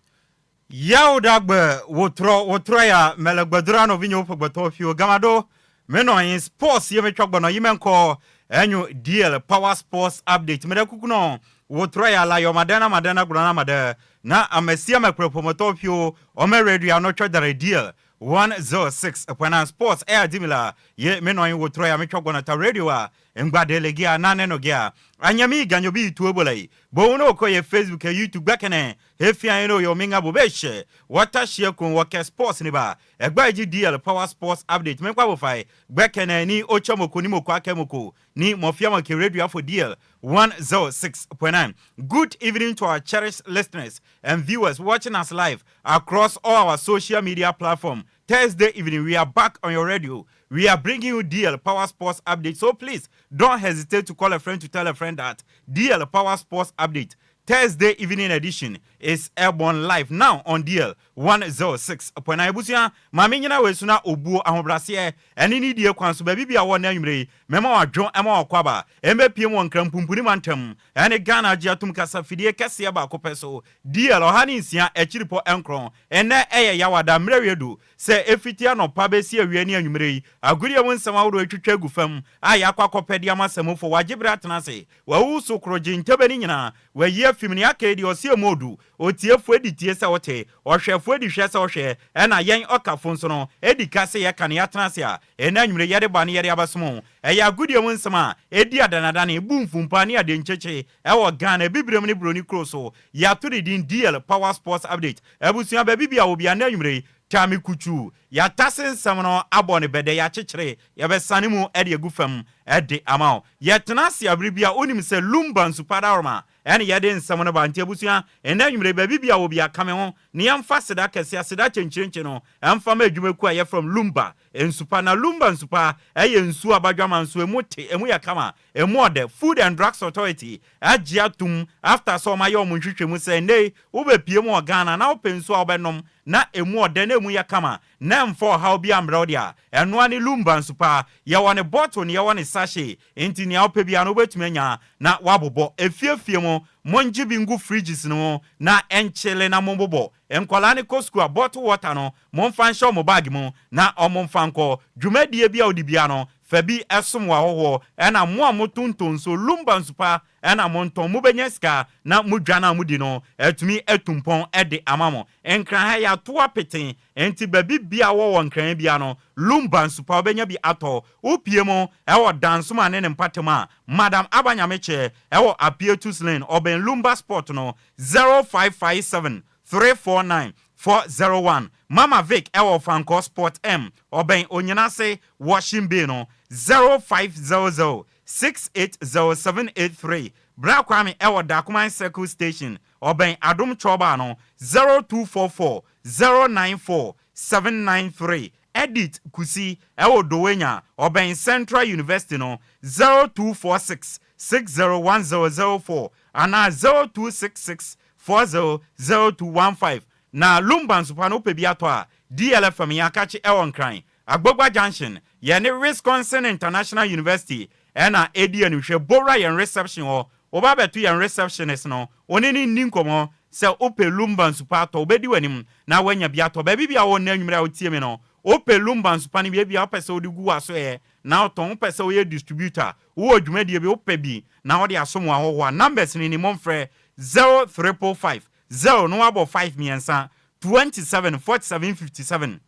Yawo ɖagbe wòtrɔ wòtrɔ ya mele gbedora nɔvinyewo ƒe gbetɔwo fiwo gama ɖo menɔ anyi sports ye metsɔ gbɔnɔ yi me ŋkɔ enyo DL Power Sports Update meɖe kuku nɔ wòtrɔ ya la yɔ maɖe na maɖe na gblɔ na maɖe na ame sia ame kple ƒometɔwo fiwo wɔme radio anɔ tsɔ da ɖe DL 106.9 Sports eya dimi la ye menɔ anyi wòtrɔ ya metsɔ gbɔnɔ ta radio a ŋgba ɖe le gia na nenɔ gia anya mi ganyo bi tu ebola yi boŋ ne wokɔ ye Facebook YouTube gbɛkɛnɛ Efia yi no yɔ mi ŋa bo be she wɔta shie kun wɔ kɛ sports ni ba ɛgba yi dzi DL power sports update me nkpa bo fae gbɛ kɛ nɛ ni otsɔ moko ni moko akɛ moko ni mɔfia mɔ ke radio afo DL 106.9 Good evening to our cherished listeners and viewers watching us live across all our social media platform Thursday evening we are back on your radio we are bringing you DL Power Sports Update so please don't hesitate to call a friend to tell a friend that DL Power Sports Update Thursday evening edition. is airborne live now on DL 106.9. Abusua, ma menyina wei so na obuo, ahobraseɛ, ɛne nidie kwan so baabi bia wɔ nnɛ anwummerɛ yi, mɛma wadwo ɛma wakwaba ɛmbɛpiem wɔ Nkran Pumpuni mantam ɛne Ghana agye atom kasa fidie kɛseɛ baako pɛ so, DL 106.9. Ɛnnɛ ɛyɛ Yawada mmerɛ wie sɛ ɛfiti anɔpa bɛsi awia ne anwummerɛ yi, agodie mu nsɛm ahodoɔ atwitwa agu fam a yɛakɔ akɔpɛ de ama sɛmufo wagye berɛ atena ase, wawu so korogye ntɛbɛ no nyinaa wayi afim ne aka yi deɛ ɔsi emu odu. Otiefoɔ edi tie sɛ wote, ɔhwɛfoɔ edi hwɛ sɛ ɔhwɛ, ɛna yɛn ɔkafo nso no edi ka sɛ yɛka ne yɛatena ase a ɛna anwummerɛ yɛde ba ne yɛde abɛsom. Ɛyɛ agodie mu nsɛm a ɛdi adanadane, bu mfumpa ne ade nkyekye ɛwɔ Ghana, Bibirem ne Buroni kuro so. Yɛato ne din DL Power Sports Update. Abusua, baabi bi a wɔ bia na anwummerɛ yi Tami Kutu yɛatase nsɛm no abɔ ne bɛdɛ, yɛakyekyere, yɛbɛsane mu ɛde agu fam ɛde ama wo. Yɛtena ase abere bi a wonim sɛ Lumba Nsupa Daworoma ɛne yɛde nsɛm no ba. Nti abusua, ɛnɛ anwummerɛ baabi bi a wɔ bi aka me ho ne yɛmfa seda kɛse, aseda kyɛnkyerɛnkyɛ no ɛmfa ma adwumakuo a yɛfrɛ Lumba Nsupa. Na Lumba Nsupa ɛyɛ nsuo abadwama nso emu te, emu yɛ kama, emu ɔdɛ. Food and Drugs Authority agye atum after sɛ ɔma yɛ ɔmo nhwehwɛmu sɛ nnɛ wobɛpie mu wɔ Ghana na wopɛ nsuo a wobɛnom na emu ɔdɛ na emu yɛ kama na ɛmfa ɔhaw bi ambrɛ wo deɛ a, ɛnoa ne Lumba Nsupa. Yɛwɔ ne bottle ne yɛwɔ ne sachet, nti nea wopɛ biara no wobɛtumi anya na woabobɔ efiefie mu. Mongye bi ngu fridges no mu na ɛnkyele na mombobɔ. Nkwadaa ne kɔ sukuu a, bottle water no momfa nhyɛ ɔmo bag mu na ɔmo mfa nkɔ dwumadie bi a wode bia no fa bi ɛsom wɔ ahɔhoɔ. Ɛna mo a motontɔn nso, Lumba Nsupa ɛna montɔn, mobɛnya sika na modwa no a modi no atumi atu mpɔn ɛde ama mo. Nkran ha yɛato apete, nti baabi bia wɔwɔ Nkran bia no, Lumba Nsupa wobɛnya bi atɔ. Wopie mu ɛwɔ Dansoma ne ne mpatam a, Madam Abanyamekyɛ ɛwɔ Apietus Lane, ɔbɛn Lumba Sport no, 0557 349 401. Mama Vic ɛwɔ Fankɔ Sport M, ɔbɛn Onyinase Washing Bay no, 0500 680783. Bra Kwame ɛwɔ Dakuman Circle Station, ɔbɛn Adom Chɔba no, 0244 094 793. Edit Kusi ɛwɔ Dowenya, ɔbɛn Central University no, 0246 601004 anaa 0266 400215. Na Lumba Nsupa no, wopɛ bi atɔ a, DLFM yɛn akakye ɛwɔ Nkran Agbogba Junction, yɛne Wisconsin International University ɛna ɛdi animhwɛ. Bowura yɛn reception hɔ, woba bɛto yɛn receptionist no, ɔne ne nni nkɔmmɔ sɛ wopɛ Lumba Nsupa atɔ. Wobɛdi w'anim na woanya bi atɔ. Baabi bi a wɔ nnɛ anwummerɛ a wotie me no, wopɛ Lumba Nsupa no bi, ebia wopɛ sɛ wode gu w'aso ɛ na wotɔn, wopɛ sɛ woyɛ distributor, wowɔ dwumadie bi, wopɛ bi na wode asom wɔ ahɔhoɔ a, numbers no ni. Momfrɛ 0555 0 na wabɔ 5 mmiɛnsa 27 47 57,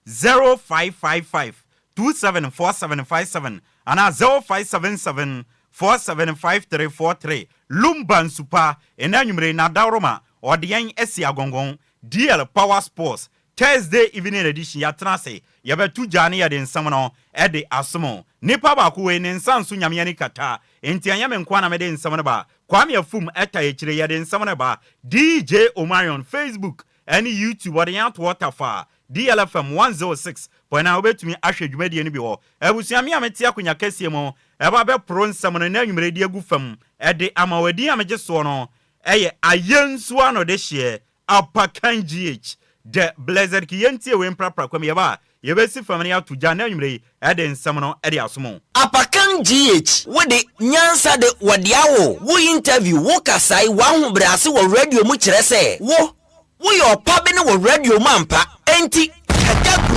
0555 27 47 57 anaa 0577 4753 43. Lumba Nsupa, ɛna anwummere na Dawroma ɔde yɛn asi agɔngɔn. DL Power Sports Thursday evening edition, yɛatena ase, yɛbɛto gya ne yɛde nsɛm no ɛde asom. Nipa baako wei ne nsa nso Nyame ani kata, enti ɛnyɛ me nko a na mede nsɛm no ba. Kwame Afum ɛta akyire, yɛde nsɛm no ba. DJ Omarion, Facebook ɛne YouTube ɔde yɛn ato hɔ tafa DLFM 106.9, wobɛtumi ahwɛ dwumadie no bi hɔ. Abusua, me a mete akonnwa kɛseɛ mu ɛba bɛporo nsɛm no na anwummerɛ de agu fam ɛde ama wadin a megye soɔ no ɛyɛ Ayɛnsuo ano de hyeɛ Apakan GH The Blessed Ki. Yɛntie wei mprapra kwam, yɛba a yɛbɛsi fam no yɛato gya na anwummerɛ yi ɛde nsɛm no ɛde asom. Apakan GH, wode nyansa de wɔde awo wo. Interview wo kasae w'ahobrɛase wɔ radio mu kyerɛ sɛ wo woyɛ ɔpa bi ne wɔ radio mu ampa, enti kagya gu.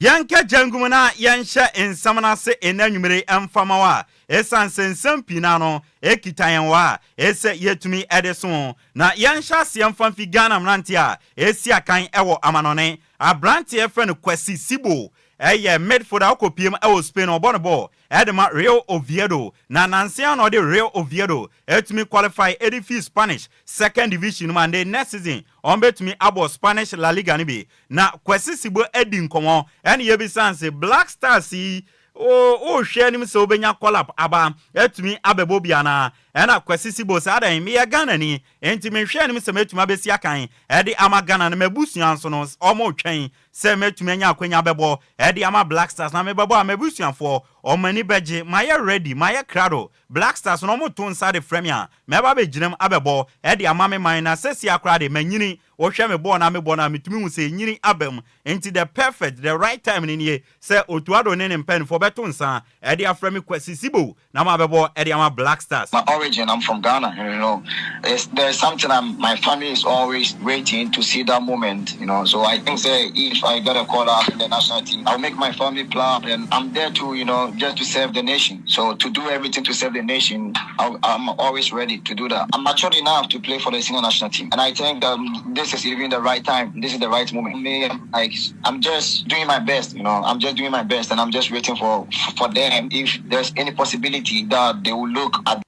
Yɛnka gyangum na yɛnhyɛ nsɛm no ase ɛna anwummere mfama wo a, ɛsiane sɛ nsɛm pii no ano ɛkita yɛn wɔ a ɛsɛ yɛtumi ɛde so. Na yɛnhyɛ aseɛ mfa mfi Ghana mmeranteɛ a ɛsi akan ɛwɔ amanɔne. Aberanteɛ frɛ no Kwasi Sibo, ɛyɛ midfielder, ɔkɔpiem ɛwɔ Spain, ɔbɔ no bɔɔl ɛde ma Real Oviedo. Na nansia na ɔde Real Oviedo ɛtumi qualify ɛde fi Spanish second division mu ande next season ɔn bɛtumi abɔ Spanish La Liga no bi. Na Kwasi Sibo adi nkɔmmɔ ɛne yɛbisa nse Black Stars yi. Wo wohwɛ anim sɛ wobɛnya call up aba atumi abɛbɔ bi anaa? Ɛna Kwasi Sibo sɛ adɛn, meyɛ Ghanani, enti menhwɛ anim sɛ mɛtumi abɛsi akan de ama Ghana na m'abusua nso no wɔretwɛn sɛ mɛtumi anya akwanya abɛbɔ de ama Black Stars na mebɛbɔ a m'abusuafoɔ wɔn ani bɛgye. Mayɛ ready, mayɛ krado. Black Stars no wɔto nsa de frɛ me a, mɛba abɛgyina mu abɛbɔ de ama me man na sesia koraa de manyini Wohwɛ me bɔɔl no a mebɔ no a, metumi hu sɛ nyini aba mu. Enti the perfect, the right time no nie sɛ Otto Addo ne ne mpaninfoɔ bɛto nsa de afrɛ me Kwasi Sibow na mabɛbɔ de ama Black Stars. My origin, I'm from Ghana, you know, it's, there's something I'm, my family is always waiting to see that moment, you know, so I think say if I get a call up in the national team, I'll make my family proud and I'm there to, you know, just to serve the nation. So to do everything to serve the nation, i am always ready to do that. I'm mature enough to play for the senior national team, and I think um, this is even the right time. This is the right moment. Me, like I'm just doing my best, you know. I'm just doing my best, and I'm just waiting for for them if there's any possibility that they will look at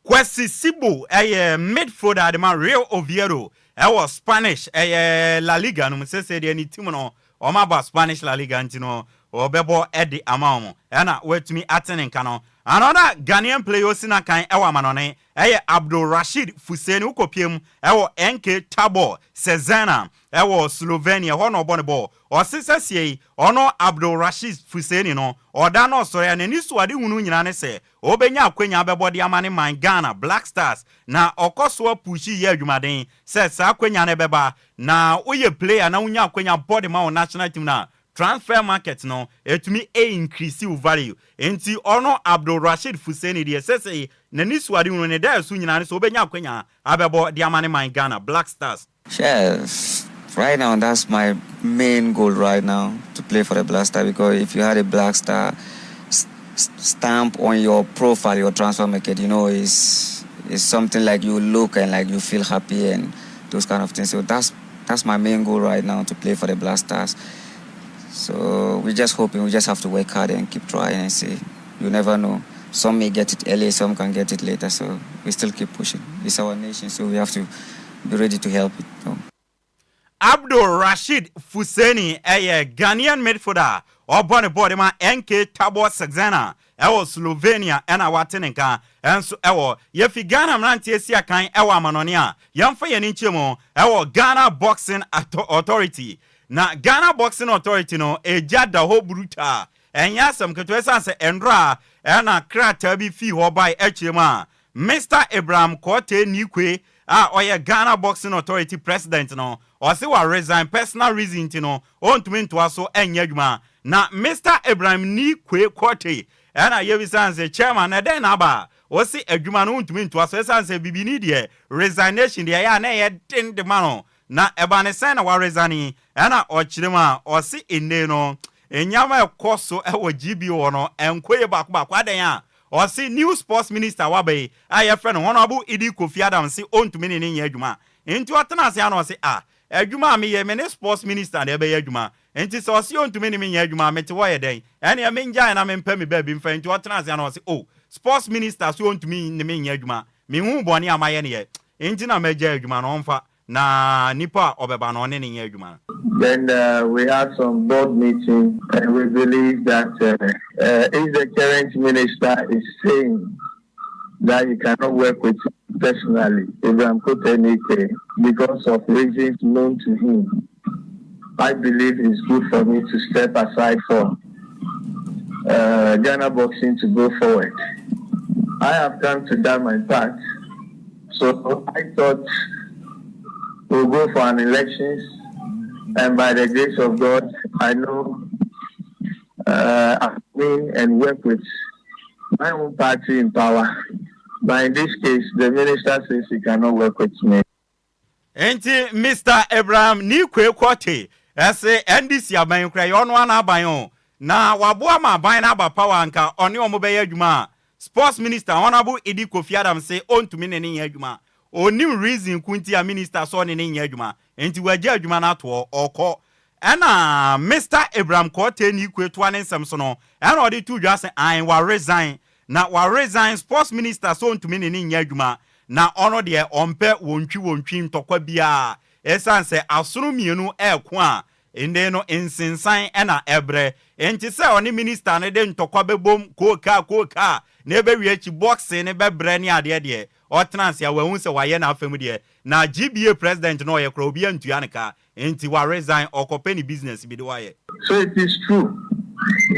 Kwesi Sibo yɛ midfielder de ma Real Oviedo wɔ Spanish ɛyɛ La Liga no mu. Sesei deɛ ne team no wɔn aba Spanish La Liga nti no ɔbɛbɔ de ama wɔn ɛna watumi ate ne nka no. Another Ghanaian player osi n'akan wɔ amanɔne ɛyɛ Abdul Rashid Fuseini wokɔpie mu ɛwɔ NK Tabor Sezana ɛwɔ Slovenia ɛhɔ na ɔbɔ ne bɔɔl. Ɔse sɛsiei ɔno Abdul Rashid Fuseini no ɔda na ɔsɔre a n'ani so ade hunu nyinaa ne sɛ Ɔbɛnya akwanya abɛbɔ de ama ne man Ghana, Black Stars, na ɔkɔ so apuuhyi yɛ adwumaden sɛ saa akwanya no bɛba. Na woyɛ player na wonya akwanya bɔ de ma wo national team no a, transfer market no, ɛtumi increase wo value. Enti ɔno Abdul Rasheed Fuseni deɛ sɛsɛi n'anisuadehunu, ne daeɛso nyinaa ne sɛ ɔbɛnya akwanya abɛbɔ de ama ne man Ghana, Black Stars. Yes, right now that's my main goal right now to play for the Black Star because if you had a Black Star stamp on your profile, your transfer market, you know, is is something like you look and like you feel happy and those kind of things. So that's that's my main goal right now to play for the Black Stars. So we're just hoping we just have to work hard and keep trying and see. You never know. Some may get it early, some can get it later. So we still keep pushing. It's our nation, so we have to be ready to help it. So. Abdul Rashid Fuseini yɛ Ghanaian midfielder a ɔbɔ ne bɔɔl de ma NK Tabor Sezana wɔ Slovenia na wate ne nka nso wɔ Yɛfi Ghana mmeranteɛ si akan wɔ amanɔne a yɛmfa yɛn ani nkyerɛ mu wɔ Ghana Boxing Authority. Na Ghana Boxing Authority no egya da hɔ brutaa. Ɛnyɛ asɛm ketewa ɛsiane sɛ ɛnora na krataa bi fii hɔ bae akyire mu a Mister Abraham Quartey Neequaye a ɔyɛ Ghana Boxing Authority President no, ɔse wa resign personal reason nti no ɔntumi ntoa so nyɛ adwuma. Na Mister Abraham Neequaye Quartey ɛna yɛbisa no sɛ Chairman na ɛdɛn na aba a ɔse adwuma no wontumi ntoa so ɛsiane sɛ bibini deɛ resignation deɛ ɛyɛ a na ɛyɛ den de ma no na ɛba ne sɛn na wa resign yi ɛna ɔkyerɛ mu a ɔse nnei no nneɛma ɛkɔ so wɔ GB hɔ no ɛnkɔ yie baako baako adɛn a Ɔse new sports minister a waba yi a yɛfrɛ no Honourable Idi Kofi Adams se ɔntumi ne no nyɛ adwuma nti ɔtena ase a na ɔse ah adwuma a meyɛ me ne sports minister na ɛbɛyɛ adwuma nti sɛ ɔse ɔntumi ne me nyɛ adwuma a mete hɔ yɛ dɛn ɛneɛ mengyae na mempɛ me baabi mfa nti ɔtena ase a na ɔse oh sports minister se ɔntumi ne me nyɛ adwuma menhuu bɔne a mayɛ no yɛ nti na magyae adwuma no ɔmfa na nipa a ɔbɛba no ɔne no nyɛ adwuma no. Then uh, we had some board meeting and we believe that uh, uh, if the current minister is saying that he cannot work with him personally, Abraham Kotei Neequaye, because of reasons known to him, I believe it's good for me to step aside for uh, Ghana boxing to go forward. I have come to do my part, so I thought we'll go for an elections, and by the grace of God, I know uh, I win and work with my own party in power. But in this case, the minister says he cannot work with me. Enti Mister Abraham Neequaye Quartey se NDC aban yi koraa ɛyɛ ɔno ara n'aban o, na waboa ma aban no aba power a anka ɔne wɔn bɛyɛ adwuma a, Sports Minister Honourable Iddi Kofi Adams se ɔntumi ne no nyɛ adwuma. Ɔnnim reason ko nti a Minister sɛ ɔne no nyɛ adwuma, enti wagya adwuma no ato hɔ, ɔkɔ. Ɛna Mister Abraham Quartey Neequaye toa ne nsɛm so no, ɛna ɔde too dwa se ae, wa resign Na wa resign sports minister sɛ ɔntumi ne no nyɛ adwuma na ɔno deɛ ɔmpɛ wontwi wontwi ntɔkwa biara ɛsiane sɛ asono mmienu ɛɛko a Ndɛ no nsensan na ɛbrɛ. Ntsi sɛ ɔne minister no de ntɔkwa bɛbom kookaa kookaa na ebewie akyi boxing no bɛbrɛ ne adeɛ deɛ, ɔtena ase a wahu sɛ wayɛ n'afa mu deɛ. Na GBA president no ɔyɛ koraa obiara ntua no ka, ntsi wa resign ɔkɔpɛ ne business bi de wayɛ. So it is true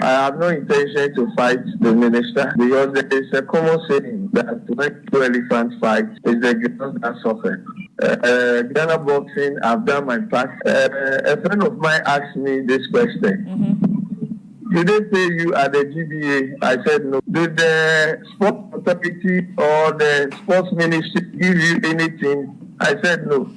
I have no intention to fight the minister because there is a common saying that when two elephants fight, it's the girls that suffer. Uh, Ghana boxing, I've done my part. Uh, a friend of mine asked me this question. Mm-hmm. Did they pay you at the GBA? I said no. Did the sports authority or the sports ministry give you anything? I said no.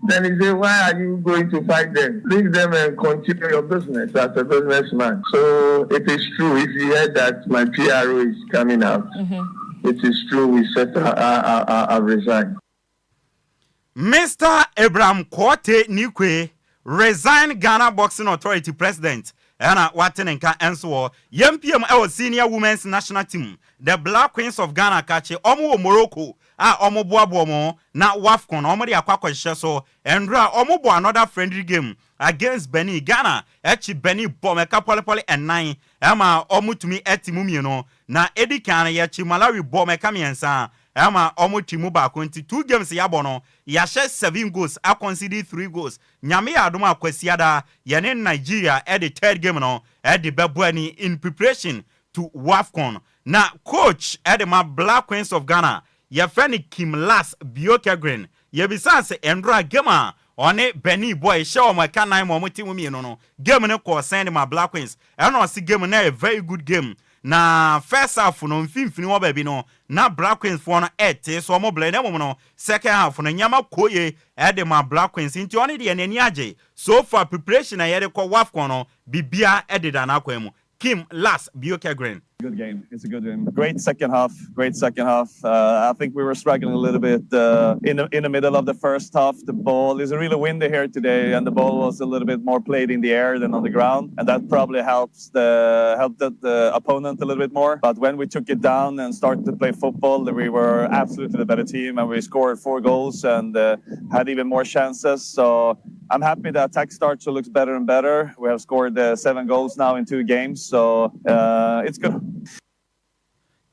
Then he said, Why are you going to fight them? Leave them and continue your business as a businessman. So it is true. If you heard that my PRO is coming out, mm-hmm. it is true. We said I, I, I, I resigned. Mister Abraham Quartey Nikwe resign Ghana Boxing Authority President ɛna wate ne nka nso wɔ yɛn pm ɛwɔ Senior Women's National Team, the Black Queens of Ghana kakye ɔmo wɔ Morocco a ɔmo boaboa mo na WAFCON ɔmo de akɔ akɔhyehyɛ so. Ndra ɔmo bɔ another friendly game against Benin. Ghana ɛkyi Benin bɔ mɛka pɔlepɔle ɛnan ɛma ɔmo tumi ɛte mu mmienu, na edi kan no yɛkyi Malawi bɔ mɛka mmiɛnsa ɛma ɔmo ti mu baako. Nti two games yɛabɔ no, yɛahyɛ seven goals, aconcede three goals. Nyame yɛ adom a, Kwasiada yɛne Nigeria ɛde third game no ɛde bɛbɔ ani in preparation to WAFCON. Na coach ɛde ma Black Queens of Ghana, yɛfrɛ no Kim Lars Björkegren, yɛbisa sɛ ndora game a ɔne Benin boy hyɛ wɔn ɛka nan ma wɔn ti mu mmienu no, game no kɔɔ sɛn de ma Black Queens? Ɛna ɔsi game no yɛ very good game, na first half no mfimfini hɔ baabi no na Black Queens foɔ no ɛte so ɔmo blɛ, na mmom no second half no nneɛma kɔ ɛde ma Black Queens, nti ɔne deɛ n'ani agye. So far, preparation a yɛde kɔ WAFCON no, bibia ɛdeda n'akwan mu. Kim Lars Björkegren. Good game. It's a good game. Great second half. Great second half. I think we were struggling a little bit in the middle of the first half. The ball is really windy here today, and the ball was a little bit more played in the air than on the ground, and that probably helps the helped the opponent a little bit more. But when we took it down and started to play football, we were absolutely the better team, and we scored four goals and had even more chances. So I'm happy the attack starts to look better and better. We have scored seven goals now in two games, so it's good.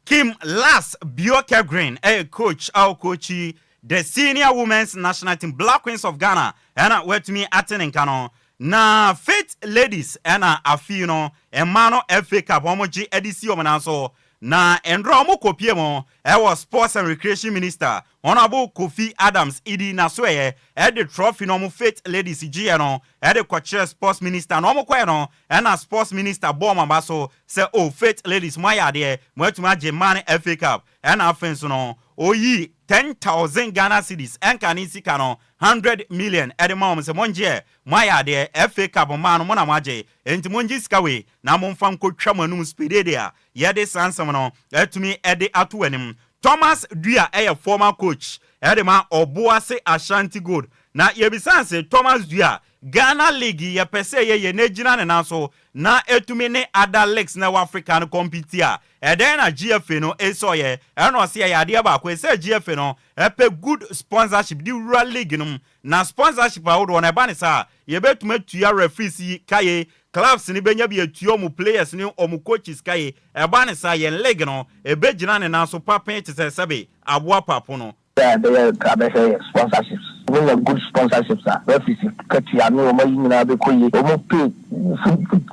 Kim Lars Björkegren ɛyɛ coach a ɔcoachi the senior women's national team, Black Queens of Ghana, ɛna watumi ate ne nka no. Na Faith Ladies ɛna afei no mmaa no FA Cup wɔn gye ɛde si wɔn nan so, na ndora wɔn kɔpie mu ɛwɔ Sports and Recreation Minister Honourable Kofi Adams Idi Nasoɛyɛ ɛde trophy no wɔn Faith Ladies gyeɛ no ɛde kɔkyerɛ Sports Minister. Na wɔn kɔɛ no, ɛna Sports Minister bɔɔ wɔn aba so sɛ o, Faith Ladies, mo ayɛ adeɛ, mo atumi agye mmaa no FA Cup. Ɛna afei nso no oyi 10,000 Ghana cedis, ɛnka ne sika no 100 million, ɛde ma wɔn sɛ mo ngyeɛ, mo ayɛ adeɛ, FA Cup mmaa no mo na mo agye, nti mo ngye sika wei na mo nfa nkotwa mo anum spedede a yɛde saa nsɛm no ɛtumi ɛde ato anim. Thomas Dua ɛyɛ former coach ɛde ma Ɔboase Ashanti Gold, na yɛbisa sɛ Thomas Dua, Ghana league yɛpɛ sɛ yɛyɛ na gyina ne nan so na etumi ne other leagues na ɛwɔ Africa no compete a, ɛdɛn na GFA no ɛsɛ ɔyɛ? Ɛna ɔsɛ yɛyɛ adeɛ baako, ɛsɛ GFA no ɛpɛ good sponsorship de wura league no mu, na sponsorship ahodoɔ no ɛba ne saa, yɛbɛtumi atua referees yi kaye, clubs ni bɛnya bi atua ɔmo players ne ɔmo coaches kaye. Ɛba ne saa, yɛn league no ɛbɛgyina ne nan so papen te sɛ sɛbe aboa papo no. Bɛyɛ abɛhwɛ sponsorships, wɔnya good sponsorships a, referees katua ne wɔn ayi nyinaa bɛkɔ yie, wɔn pay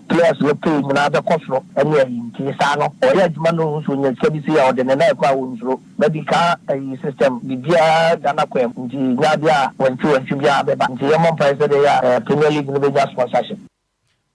players no pay nyinaa bɛkɔ soro ɛne ayi. Nti saa no ɔyɛ adwuma no nso nya sika bi si a ɔde ne nan kɔ a wɔnsuro medical ayi system biribiara Ghana kwan mu, nti nya bi a wɔntwi wɔntwi biara bɛba. Nti yɛmmɔ mpae sɛ deɛ yɛ a Premier League no bɛnya sponsorship.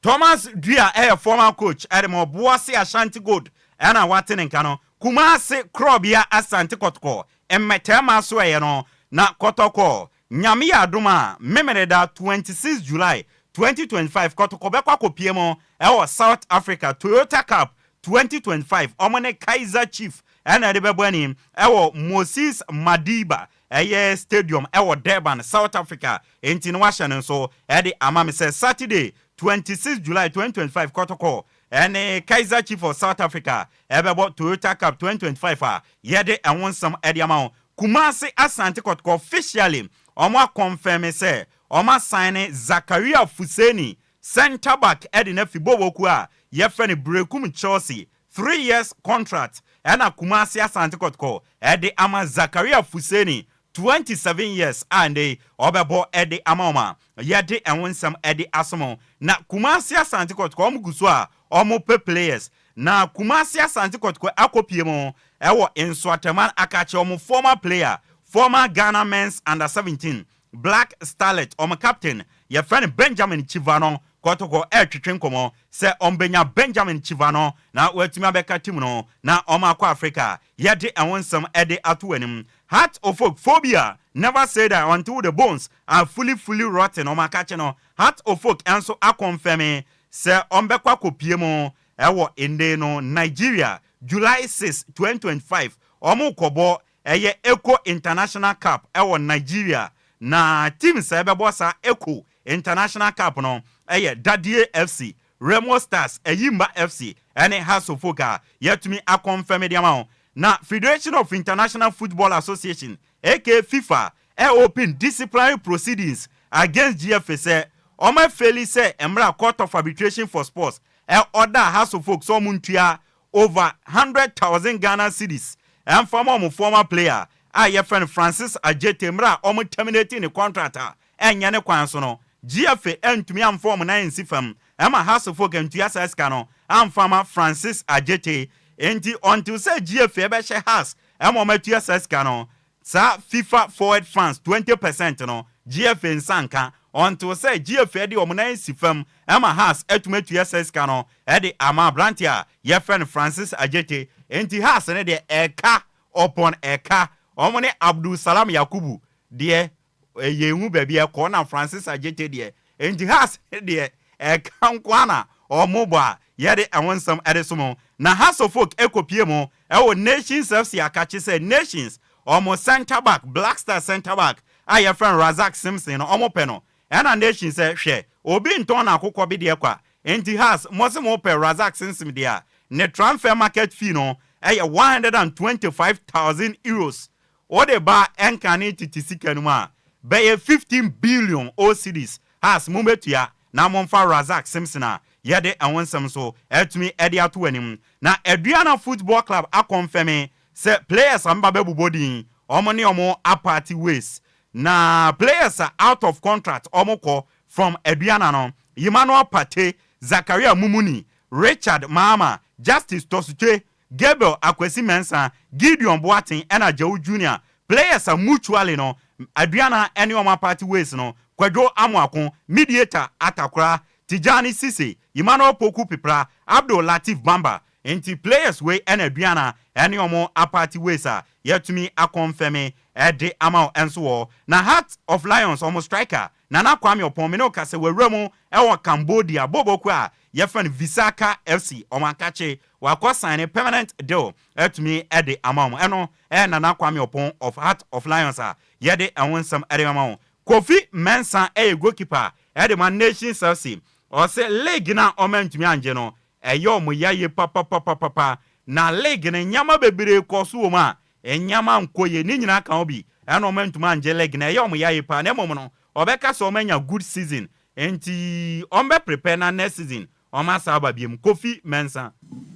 Thomas Dua ɛyɛ former coach ɛde ma Ɔboase Ashanti Gold, ɛna wate ne nka no. Kumase Korɔbea Asante Kɔtɔkɔ mmɛtɛɛma so ɛyɛ no na Kɔtɔkɔ, Nyame yɛ adom a, Memeneda 26 July 2025, Kɔtɔkɔ bɛkɔ akɔpie mu ɛwɔ South Africa, Toyota Cup 2025. Ɔmo ne Kaizer Chief ɛna ɛde bɛbɔ anim ɛwɔ Moses Madiba ɛyɛ stadium ɛwɔ Durban, South Africa. Enti no wahyɛ no nso ɛde ama me sɛ Saturday 26 July 2025, Kɔtɔkɔ ɛne Kaizer Chief of South Africa ɛbɛbɔ Toyota Cup 2025 a yɛde ɛho nsɛm ɛde ama wo. Kumase Asante Kɔtɔkɔ officially ɔmo aconfirm sɛ ɔmo asign Zakaria Fuseni. Centre back de no afi bɔɔlbɔ kuo a yɛfrɛ no Berekum Chelsea. 3 years contract ɛna Kumasi Asante Kɔtɔkɔ ɛde ama Zakaria Fuseni, 27 years a ndɛ ɔbɛbɔ ɛde ama wɔn a yɛde ɛho nsɛm ɛde asom. Na Kumasi Asante Kɔtɔkɔ, wɔn gu so a wɔn pɛ players, na Kumasi Asante Kɔtɔkɔ akɔpie mu ɛwɔ Nsoatreman akakye wɔn former player, former Ghana men's under 17 Black Starlet wɔn captain, yɛfrɛ no Benjamin Chivano. Kɔtɔkɔ ɛretwetwe nkɔmɔ sɛ ɔmbɛnya Benjamin Chivano na watumi abɛka team no na ɔmo akɔ Africa. Yɛde ɛho nsɛm ɛde ato anim. Hearts of Oak phobia, never say that until the bones are fully fully rotten. Ɔmo akakye no, Hearts of Oak nso akɔnfɛmi sɛ ɔmbɛkɔ akɔpie mu ɛwɔ ende no Nigeria, July 6, 2025. Ɔmo kɔbɔ ɛyɛ Eco International Cup ɛwɔ Nigeria, na team sɛ ɛbɛbɔ saa Eco International Cup no ɛyɛ Dadie FC, Remo Stars, Eyimba FC ɛne Hearts of Oak a yɛtumi akɔnfɛm de ama wɔn. Na Federation of International Football Association, aka FIFA, ɛ open disciplinary proceedings against GFA sɛ ɔmo afeli sɛ mmerɛ Court of Arbitration for Sports ɛ ɔda Hearts of Oak sɛ ɔmo ntua over 100,000 Ghana cedis ɛmfa ma ɔmo former player a yɛfrɛ no Francis Agyete, mmerɛ a ɔmo terminate ne contract a ɛnyɛ ne kwan so no. GFA ɛntumi amfa ɔmo nan nsi fam ɛma Hearts of Oak ntua saa sika no amfa ma Francis Agyete. Nti until sɛ GFA ɛbɛhyɛ Hearts ɛma ɔmo atua saa sika no, saa FIFA forward funds 20% no, GFA nsa nka until sɛ GFA de ɔmo nan si fam ɛma Hearts atumi atua saa sika no ɛde ama aberante a yɛfrɛ no Francis Agyete. Nti Hearts no deɛ, ɛka upon ɛka. Ɔmo ne Abdul Salam Yakubu deɛ, ɛyɛ ehu baabi ɛkɔ na Francis Agyete deɛ. Nti Hearts deɛ, ɛka nko ana ɔmo bɔ a yɛde ɛho nsɛm ɛde so mo. Na Hearts of Oak ɛkɔpie mu ɛwɔ Nations FC akakye sɛ Nations ɔmo centre back, Black Star centre back a yɛfrɛ no Razak Simpson no, ɔmo pɛ no. Ɛna Nations sɛ, hwɛ, obi ntɔn na akokɔ bi deɛ kwa. Nti Hearts mo sɛ mo pɛ Razak Simpson deɛ a, ne transfer market fee no ɛyɛ €125,000. Wɔde ba ɛnka ne tete sika no mu a, bɛyɛ 15 billion old cedis. Hearts mo bɛtua na momfa Razak Simpson a yɛde ɛho nsɛm so ɛtumi ɛde ato anim. Na Aduana Football Club akɔnfɛmi sɛ players a mba bɛbobɔ din, ɔmo ne ɔmo apart ways, na players a out of contract, ɔmo kɔ from Aduana no: Emmanuel Pate, Zakaria Mumuni, Richard Mahama, Justice Tosute, Gabriel Akwasi Mensah, Gideon Boateng ɛna Joe Junior. Players a mutually no Aduana ɛne ɔmo apart ways no: Kwadwo Amoako, Mediator Atakora, Tijani Sise, Emmanuel Poku Pipra, Abdul Latif Bamba. Nti players wei ɛna Aduana ɛne ɔmo apart ways a yɛtumi akɔnfɛmi ɛde ama wo ɛnso wɔ. Na Heart of Lions ɔmo striker Nana Kwame Ɔpɔn, mene ɔkasa wawura mu ɛwɔ Cambodia bɔbɔku a yɛfrɛ no Visaka FC. Ɔmo akakye wakɔ sign permanent deal ɛtumi ɛde ama wɔn. Ɛno ɛyɛ Nana Kwame Ɔpɔn of Heart of Lions a yɛde ɛho nsɛm ɛde ama wɔn. Kofi Mensah ɛyɛ goalkeeper ɛde ma Nations FC. Ɔsɛ league na ɔmo ntumi angye no, ɛyɛ ɔmo yaye papapapapa, na league no nneɛma bebree kɔ so wɔ mu a nneɛma nkɔ yie ne nyinaa ka ho bi ɛna ɔmo ntumi angye league na ɛyɛ ɔmo yaye paa. Na mmom no, ɔbɛka sɛ ɔmo anya good season, nti ɔmo bɛ prepare na next season ɔmo asa aba biem. Kofi Mensah.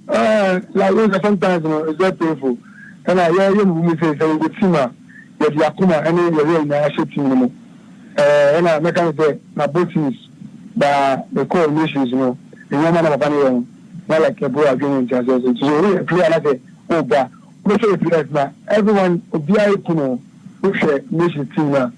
Like you say, sometimes it's very painful. Ɛna yɛ mu sɛ yɛ team a yɛde akoma ɛne yɛyɛ nyinaa hyɛ team no mu. Ɛna mɛka ne sɛ na both teams ba mekɔɔ Nations no, nneɛma na papa no yɛ no na like ɛboro adwene nti aseɛ so. Nti sɛ woyɛ player na sɛ woba wobɛhwɛ yɛ players na everyone obiara ku no, wohwɛ Nations team no a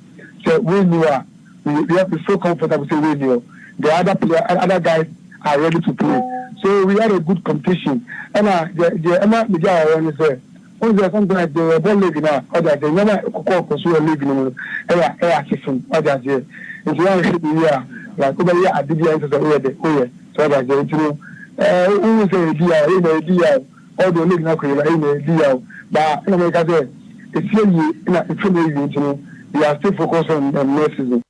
sɛ woanni hɔ a, we have to feel comfortable sɛ woanni hɔ, the other player, other guys are ready to play, so we had a good competition. Ɛna deɛ ɛma megye awɔ ne sɛ wọn sɛ sometimes deɛ yɛbɔ league na ɔde aseɛ nneɛma kɔkɔ kɔ so wɔ league no mu ɛyɛ asefem, ɔde aseɛ. Nti wɔn ahwɛ bi a like wobɛyɛ ade bi a ɛsɛ sɛ woyɛ de woyɛ sɛ ɔde aseɛ. Nti no wohu sɛ edi yaw, ɛyɛ na edi yaw ɔdo league na kɔ yɛ ɛyɛ na edi yaw ba. Ɛna mo ka sɛ esi yie na efo na ewie, nti no we are still focused on next season.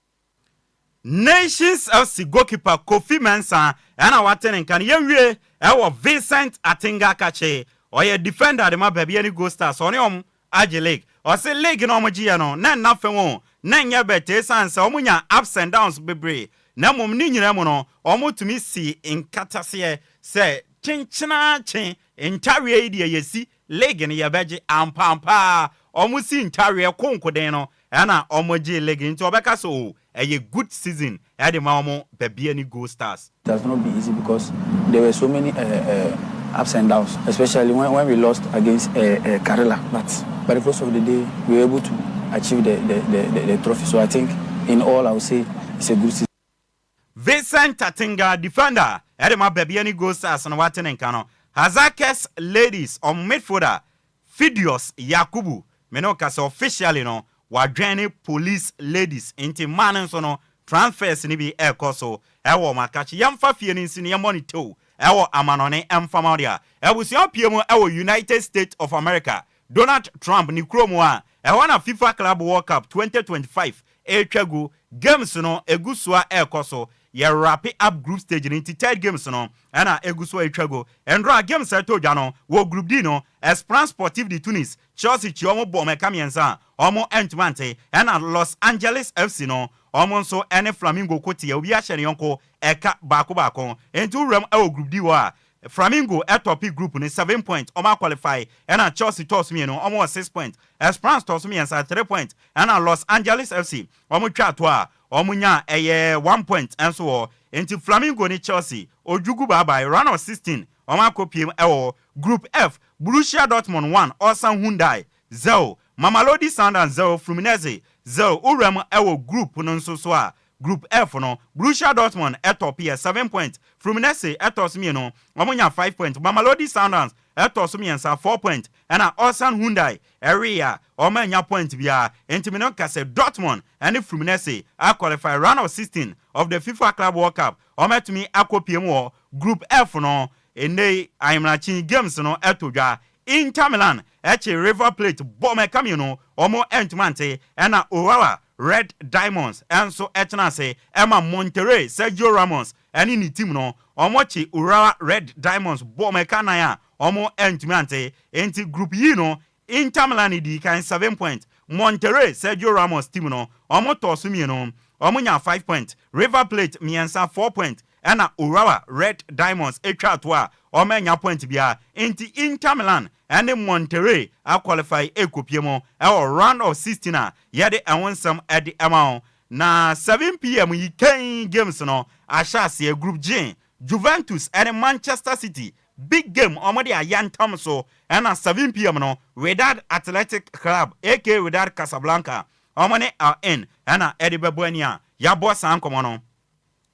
Nations FC goalkeeper Kofi Mensah ɛna wate ne nka no. Yɛnwie ɛwɔ Vincent Atinga Kakye, ɔyɛ defender de ma Bibiani Gold Stars. Ɔne ɔm agye league. Ɔse league na ɔmo gyeɛ no na nna fam o, na nyɛ bɛtɛ, esiane sɛ ɔmo nya ups and downs bebree. Na mmom ne nyinaa mu no, wɔtumi sii nkataseɛ sɛ kyenkyenaakye ntareɛ yi deɛ yɛsi, league no yɛbɛgye. Ampa ampa ara, wɔsii ntareɛ konkoden no ɛna wɔgyee league no. Nti wɔbɛka sɛ oh, ɛyɛ good season de ma wɔn Bibiani Gold Stars. It has not been easy because there were so many uh, uh, ups and downs, especially when, when we lost against uh, uh, Karela. But by the close of the day, we were able to achieve the, the, the, the, the trophy. So I think in all, I would say it's a good season. Vincent Tatenga, defender ɛde ma Bibiani Gold Stars no wate ne nka no. Hasaacas Ladies ɔmo midfielder Fidios Yakubu, me ne wo kasa officially no wadwɛn ne Police Ladies, nti mmaa no nso no transfers no bi ɛrekɔ so ɛwɔ ɔmo akakye. Yɛmfa fie no nsi no yɛmmɔ no tew ɛwɔ amanɔne ɛmfama deɛ abusua pie mu ɛwɔ United States of America, Donald Trump ne kurom a ɛhɔ na FIFA Club World Cup 2025 ɛretwa gu. Games no egu so a ɛrekɔ so. Yɛ wrap up group stage no, nti third games no ɛna egu so a ɛretwa gu. Ndora games a ɛtɔ dwa no wɔ Group D no, Esperance Sportive de Tunis, Chelsea kyi wɔn bɔ wɔn ɛka mmiɛnsa a wɔn ntoma nte. Ɛna Los Angeles FC no, wɔn nso ɛne Flamingo ko teɛ, obi ahyɛ ne yɔnko ɛka baako baako. Nti wuram ɛwɔ Group D hɔ a, Flamingo ɛtop group no 7 point, wɔn aqualify. Ɛna Chelsea tɔɔ so mmienu, wɔn wɔ 6 point. Esperance tɔɔ so mmiɛnsa, 3 point. Ɛna Los Angeles FC, wɔn twa ato a wɔn nya ɛyɛ 1 point nso wɔ. Nti Flamingo ne Chelsea odwugu baabae, round of 16 wɔn akɔ piem. Ɛwɔ Group F, Borussia Dortmund 1, Ulsan Hyundai 0, Mamelodi Sundowns 0, Fluminense 0. Wuram ɛwɔ group no nso so a, Group F no, Borussia Dortmund ɛtop yɛ 7 point. Fluminense ɛtɔ so mmienu, wɔn nya 5 point. Mamelodi Sundowns ɛtɔ so mmiɛnsa, 4 point. Ɛna Ulsan Hyundai ɛwe a wɔn anya point biara. Nti mi no ka sɛ Dortmund ɛne Fluminense aqualify round of 16 of the FIFA Club World Cup. Wɔn atumi akɔ pie mu wɔ Group F no. Ene ahemakye games no ɛto dwa, Inter Milan ɛkye River Plate bɔ ɔmo ɛka mmienu, ɔmo ɛntuma nte. Ɛna Urawa Red Diamonds ɛnso ɛtena ase ɛma Monterrey, Sergio Ramos ɛne ne team no, ɔmo kye Urawa Red Diamonds bɔ ɔmo ɛka nan a ɔmo ɛntumi ante. Nti Group E no, Inter Milan di kan 7 point. Monterrey, Sergio Ramos team no, ɔmo tɔ so mmienu, ɔmo nya 5 point. River Plate mmiɛnsa, 4 point. Ɛna Urawa Red Diamonds atwa ato a ɔmo anya point biara. Nti Inter Milan ɛne Monterrey aqualify ekopie mu ɛwɔ round of 16 a yɛde ɛho nsɛm ɛde ɛma wɔn. Na 7 p.m. yi kɛn games no ahyɛ aseɛ. Group G, Juventus ɛne Manchester City, big game, ɔmo de ayantam so. Ɛna 7 p.m. no, Wydad Athletic Club aka Wydad Casablanca, ɔmo ne Al Ain ɛna ɛde bɛbɔ ani a yɛabɔ saa nkɔmɔ no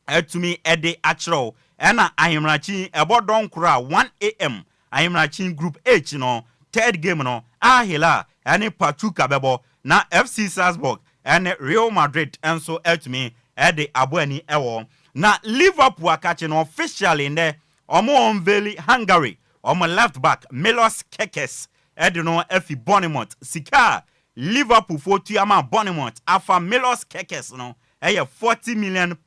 ɛtumi ɛde akyerɛw. Ɛna ahemrakyi ɛbɔ dɔn koro a 1 a.m. ahemrakyi, Group H no third game no, Al Hilal ɛne Pachuca bɛbɔ, na FC Salzburg ɛne Real Madrid nso ɛtumi ɛde abɔ ani ɛwɔ. Na Liverpool akakye no officially ndɛ ɔmo unveil Hungary ɔmo left back Milos Kerkez ɛde no afi Bournemouth. Sika a Liverpool fo tua ma Bournemouth afa Milos Kerkez no ɛyɛ £40 million,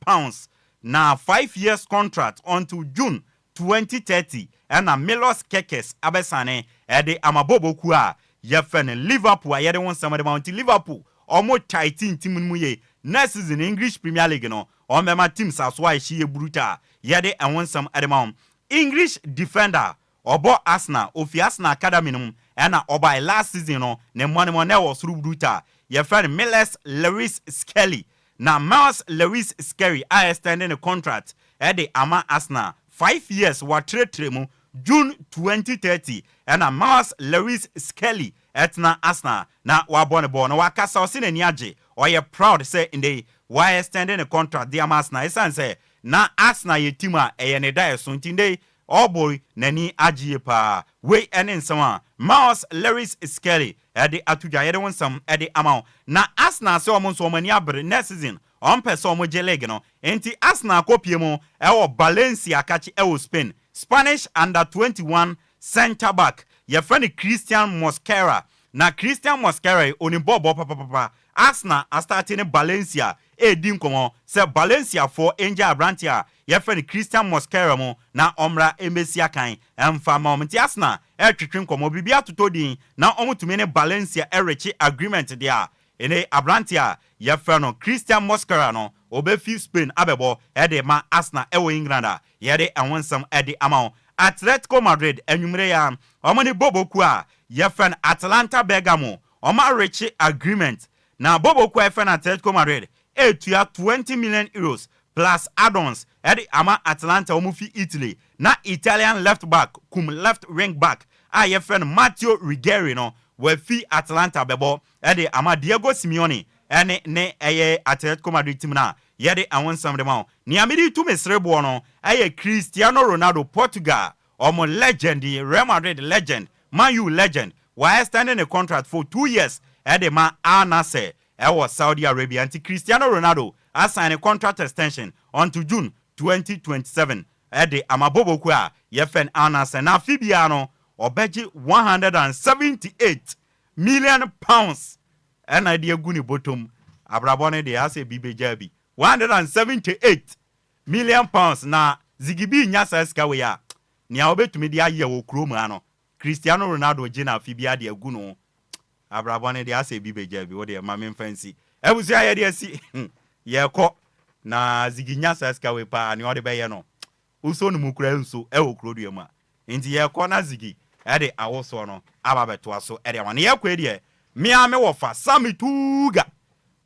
na 5 years contract until June 2030. Ɛna Milos Kerkez abɛsane ɛde ama boboku a yɛfɛ no Liverpool a yɛde wɔn nsɛm de ma wɔn. Nti Liverpool ɔmo tight team no mu yie. Next season English Premier League no, ɔmo bɛma teams aso a ɛhyɛ yɛ brutal. Yɛde ɛho nsɛm ɛde ma wɔn. English defender ɔbɔ Arsenal, ofi Arsenal academy no mu ɛna ɔbaa last season no, ne mmɔne na ɛwɔ soro brutal, yɛfrɛ no Myles Lewis Skelly. Na Myles Lewis Skelly a extending ne contract ɛde ama Arsenal 5 years, watrɛtrɛ mu June 2030. Ɛna Myles Lewis Skelly ɛtena Arsenal na wabɔ ne bɔɔl na wakasa. Ɔsi n'ani agye, ɔyɛ proud sɛ ndɛ wa extending ne contract de ama Arsenal, ɛsiane sɛ na Arsenal yɛ team a ɛyɛ ne da ɛso. Nti ndɛ ɔbɔ n'ani agye yie paa. Wei ɛne nsɛm a Myles Lewis Skelly ɛde ato dwa, yɛde wo nsɛm ɛde ama wo. Na Arsenal sɛ ɔmo nso ɔmo ani abere, next season ɔmo pɛ sɛ ɔmo gye league no. Nti Arsenal kɔpie mu ɛwɔ Valencia kakye ɛwɔ Spain, Spanish under 21 centre back yɛfrɛ no Christian Mosquera. Na Christian Mosquera yi onim bɔɔbɔ papapapa. Arsenal astart ne Valencia edi nkɔmɔ sɛ Valenciafoɔ ngya aberante a yɛfrɛ no Christian Mosquera mu na ɔmmra mbɛsi akan ɛmfa ma wɔn. Nti Arsenal ɛretwetwe nkɔmɔ, biribi atotɔ din na wɔn ne Valencia ɛrekye agreement deɛ a ɛne aberante a yɛfrɛ no Christian Mosquera no. Ɔbɛfi Spain abɛbɔ de ma Arsenal wɔ England a yɛde ɛho nsɛm de ama wo. Atletico Madrid anwummere yi ara wɔn ne Bobo kuo a yɛfrɛ no Atalanta Bergamo wɔn arekye agreement na Bobo kuo a yɛfrɛ no Atletico Madrid retua 20 million euros plus add-ons de ama Atalanta wɔn fi Italy na Italian left back kum left wing back a yɛfrɛ no Matteo Ruggeri no wafi Atalanta bɛbɔ de ama Diego Simeone ne ne ɛyɛ Atletico Madrid team no a yɛde ɛho nsɛm de ma wo. Nea mede retu me sereboɔ no yɛ Cristiano Ronaldo, Portugal wɔn legend yi, Real Madrid legend, Man U legend, wa extend ne contract for 2 years de ma Al Nassr ɛwɔ Saudi Arabia. Nti Cristiano Ronaldo asign ne contract extension until June 2027 de ama Boboku a yɛfrɛ no Al Nassr. Na afe biara no ɔbɛgye £178 million ɛna de agu ne bɔtɔm. Abrabɔ no deɛ, asɛ bi bɛgyaa bi £178 million na Zigibi nya saa sika wei a, nea wobɛtumi de ayɛ wɔ kurom ha no, Cristiano Ronaldo gye no afe biara de agu no. Abrabɔ no deɛ, asɛ bi bɛgyaa bi. Wodeɛ ma memfa nsi abusua, yɛde asi yɛkɔ na Zigi nya saa sika wei paa, nea ɔde bɛyɛ no, wosɔ no mu kura nso ɛwɔ kurodua mu a. Nti yɛkɔ na Zigi ɛde awosoɔ no aba bɛtoa so ɛde ama no. Yɛkɔ yi deɛ, mmea me wɔfa Sami Tuga,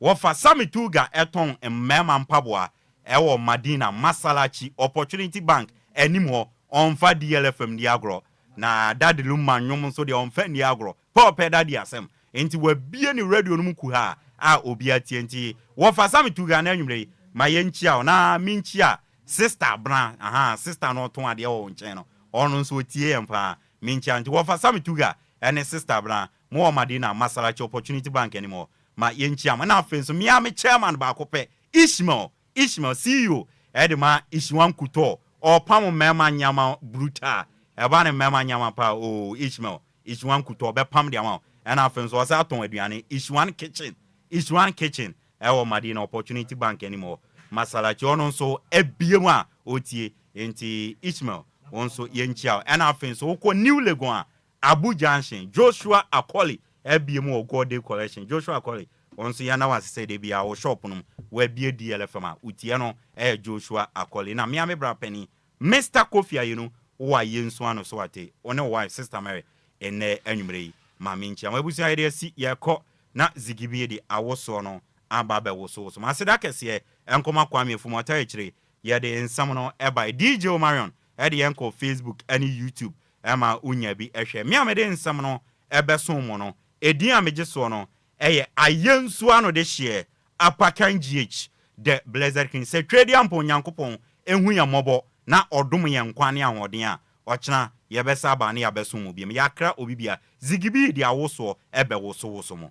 wɔfa Sami Tuga ɛtɔn mmarima mpaboa ɛwɔ Madina Masalachi, Opportunity Bank anim hɔ. Ɔmfa DLFM di agorɔ na Daddy Lumba nnwom nso deɛ, ɔmfa nni agorɔ pɛɔpɛ. Daddy asɛm nti wabie ne radio no mu kuha a obi atie. Nti wɔfa Sami Tuga na anwummerɛ yi ma yɛnkyia wo na menkyia Sister Bra. Aha sister no ɔtɔn adeɛ wɔ wo nkyɛn no, ɔno nso ɔtie yɛn paa. Menkyia. Nti wɔfa Sami Tuga ɛne Sister Bra mo wɔ Madina Masalachi, Opportunity Bank anim hɔ, ma yɛnkyia mo. Na afei nso mmea me chairman baako pɛ, Ishmael, Ishmael CEO ɛde ma Ishiwan Kutɔ, ɔpam mmarima nyama brutal. Ɛba ne mmarima nyama paa o, Ishmael Ishiwan Kutɔ ɔbɛpam de ama wo. Ɛna afei nso ɔsɛ atɔn aduane, Ishiwan Kitchen, Ishiwan Kitchen ɛwɔ Madina Opportunity Bank anim hɔ, Masalachi. Ɔno nso abie mu a ɔtie. Nti Ishmael, wɔn nso yɛnkyia wo. Ɛna afei nso wokɔ New Legon a, Abu Junction, Joshua Akɔli abie mu wɔ God Collection. Joshua Akɔli, wɔn nso yɛn na wasesɛ de bia wɔ shop no mu wɔabie DLFM a wotie no ɛyɛ Joshua Akɔli. Na mmea me bra panyin Mr Kofi Ayenu wɔ ayɛ nso ano so ate wɔne wife Sister Mary ɛnɛ anwummerɛ yi, maame nkyia mo. Abusua, yɛde asi yɛkɔ na Zigibie de awosoɔ no aba abɛwosowoso mo. Aseda kɛseɛ nkɔma Kwame Afum ɔta akyire yɛde nsɛm no ɛba. DJ Omarion ɛde yɛn kɔ Facebook ɛne YouTube ɛma wonya bi ɛhwɛ. Me a mede nsɛm no ɛbɛso mo no, edin a megye soɔ no ɛyɛ Ayɛnsuo ano de hyeɛ Apakan GH the Blessed King. Sɛ Twɛdi ampa Onyankopɔn ehu yɛn mmɔbɔ na ɔdom yɛn nkwa ne ahoɔden a, ɔkyena yɛbɛsa aba ne yɛabɛso mu biom. Yɛakra obi bia Zigibi de awosoɔ ɛbɛwosowoso mo.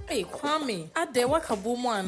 Hey, Kwame, adɛn waka bɔ mu ana?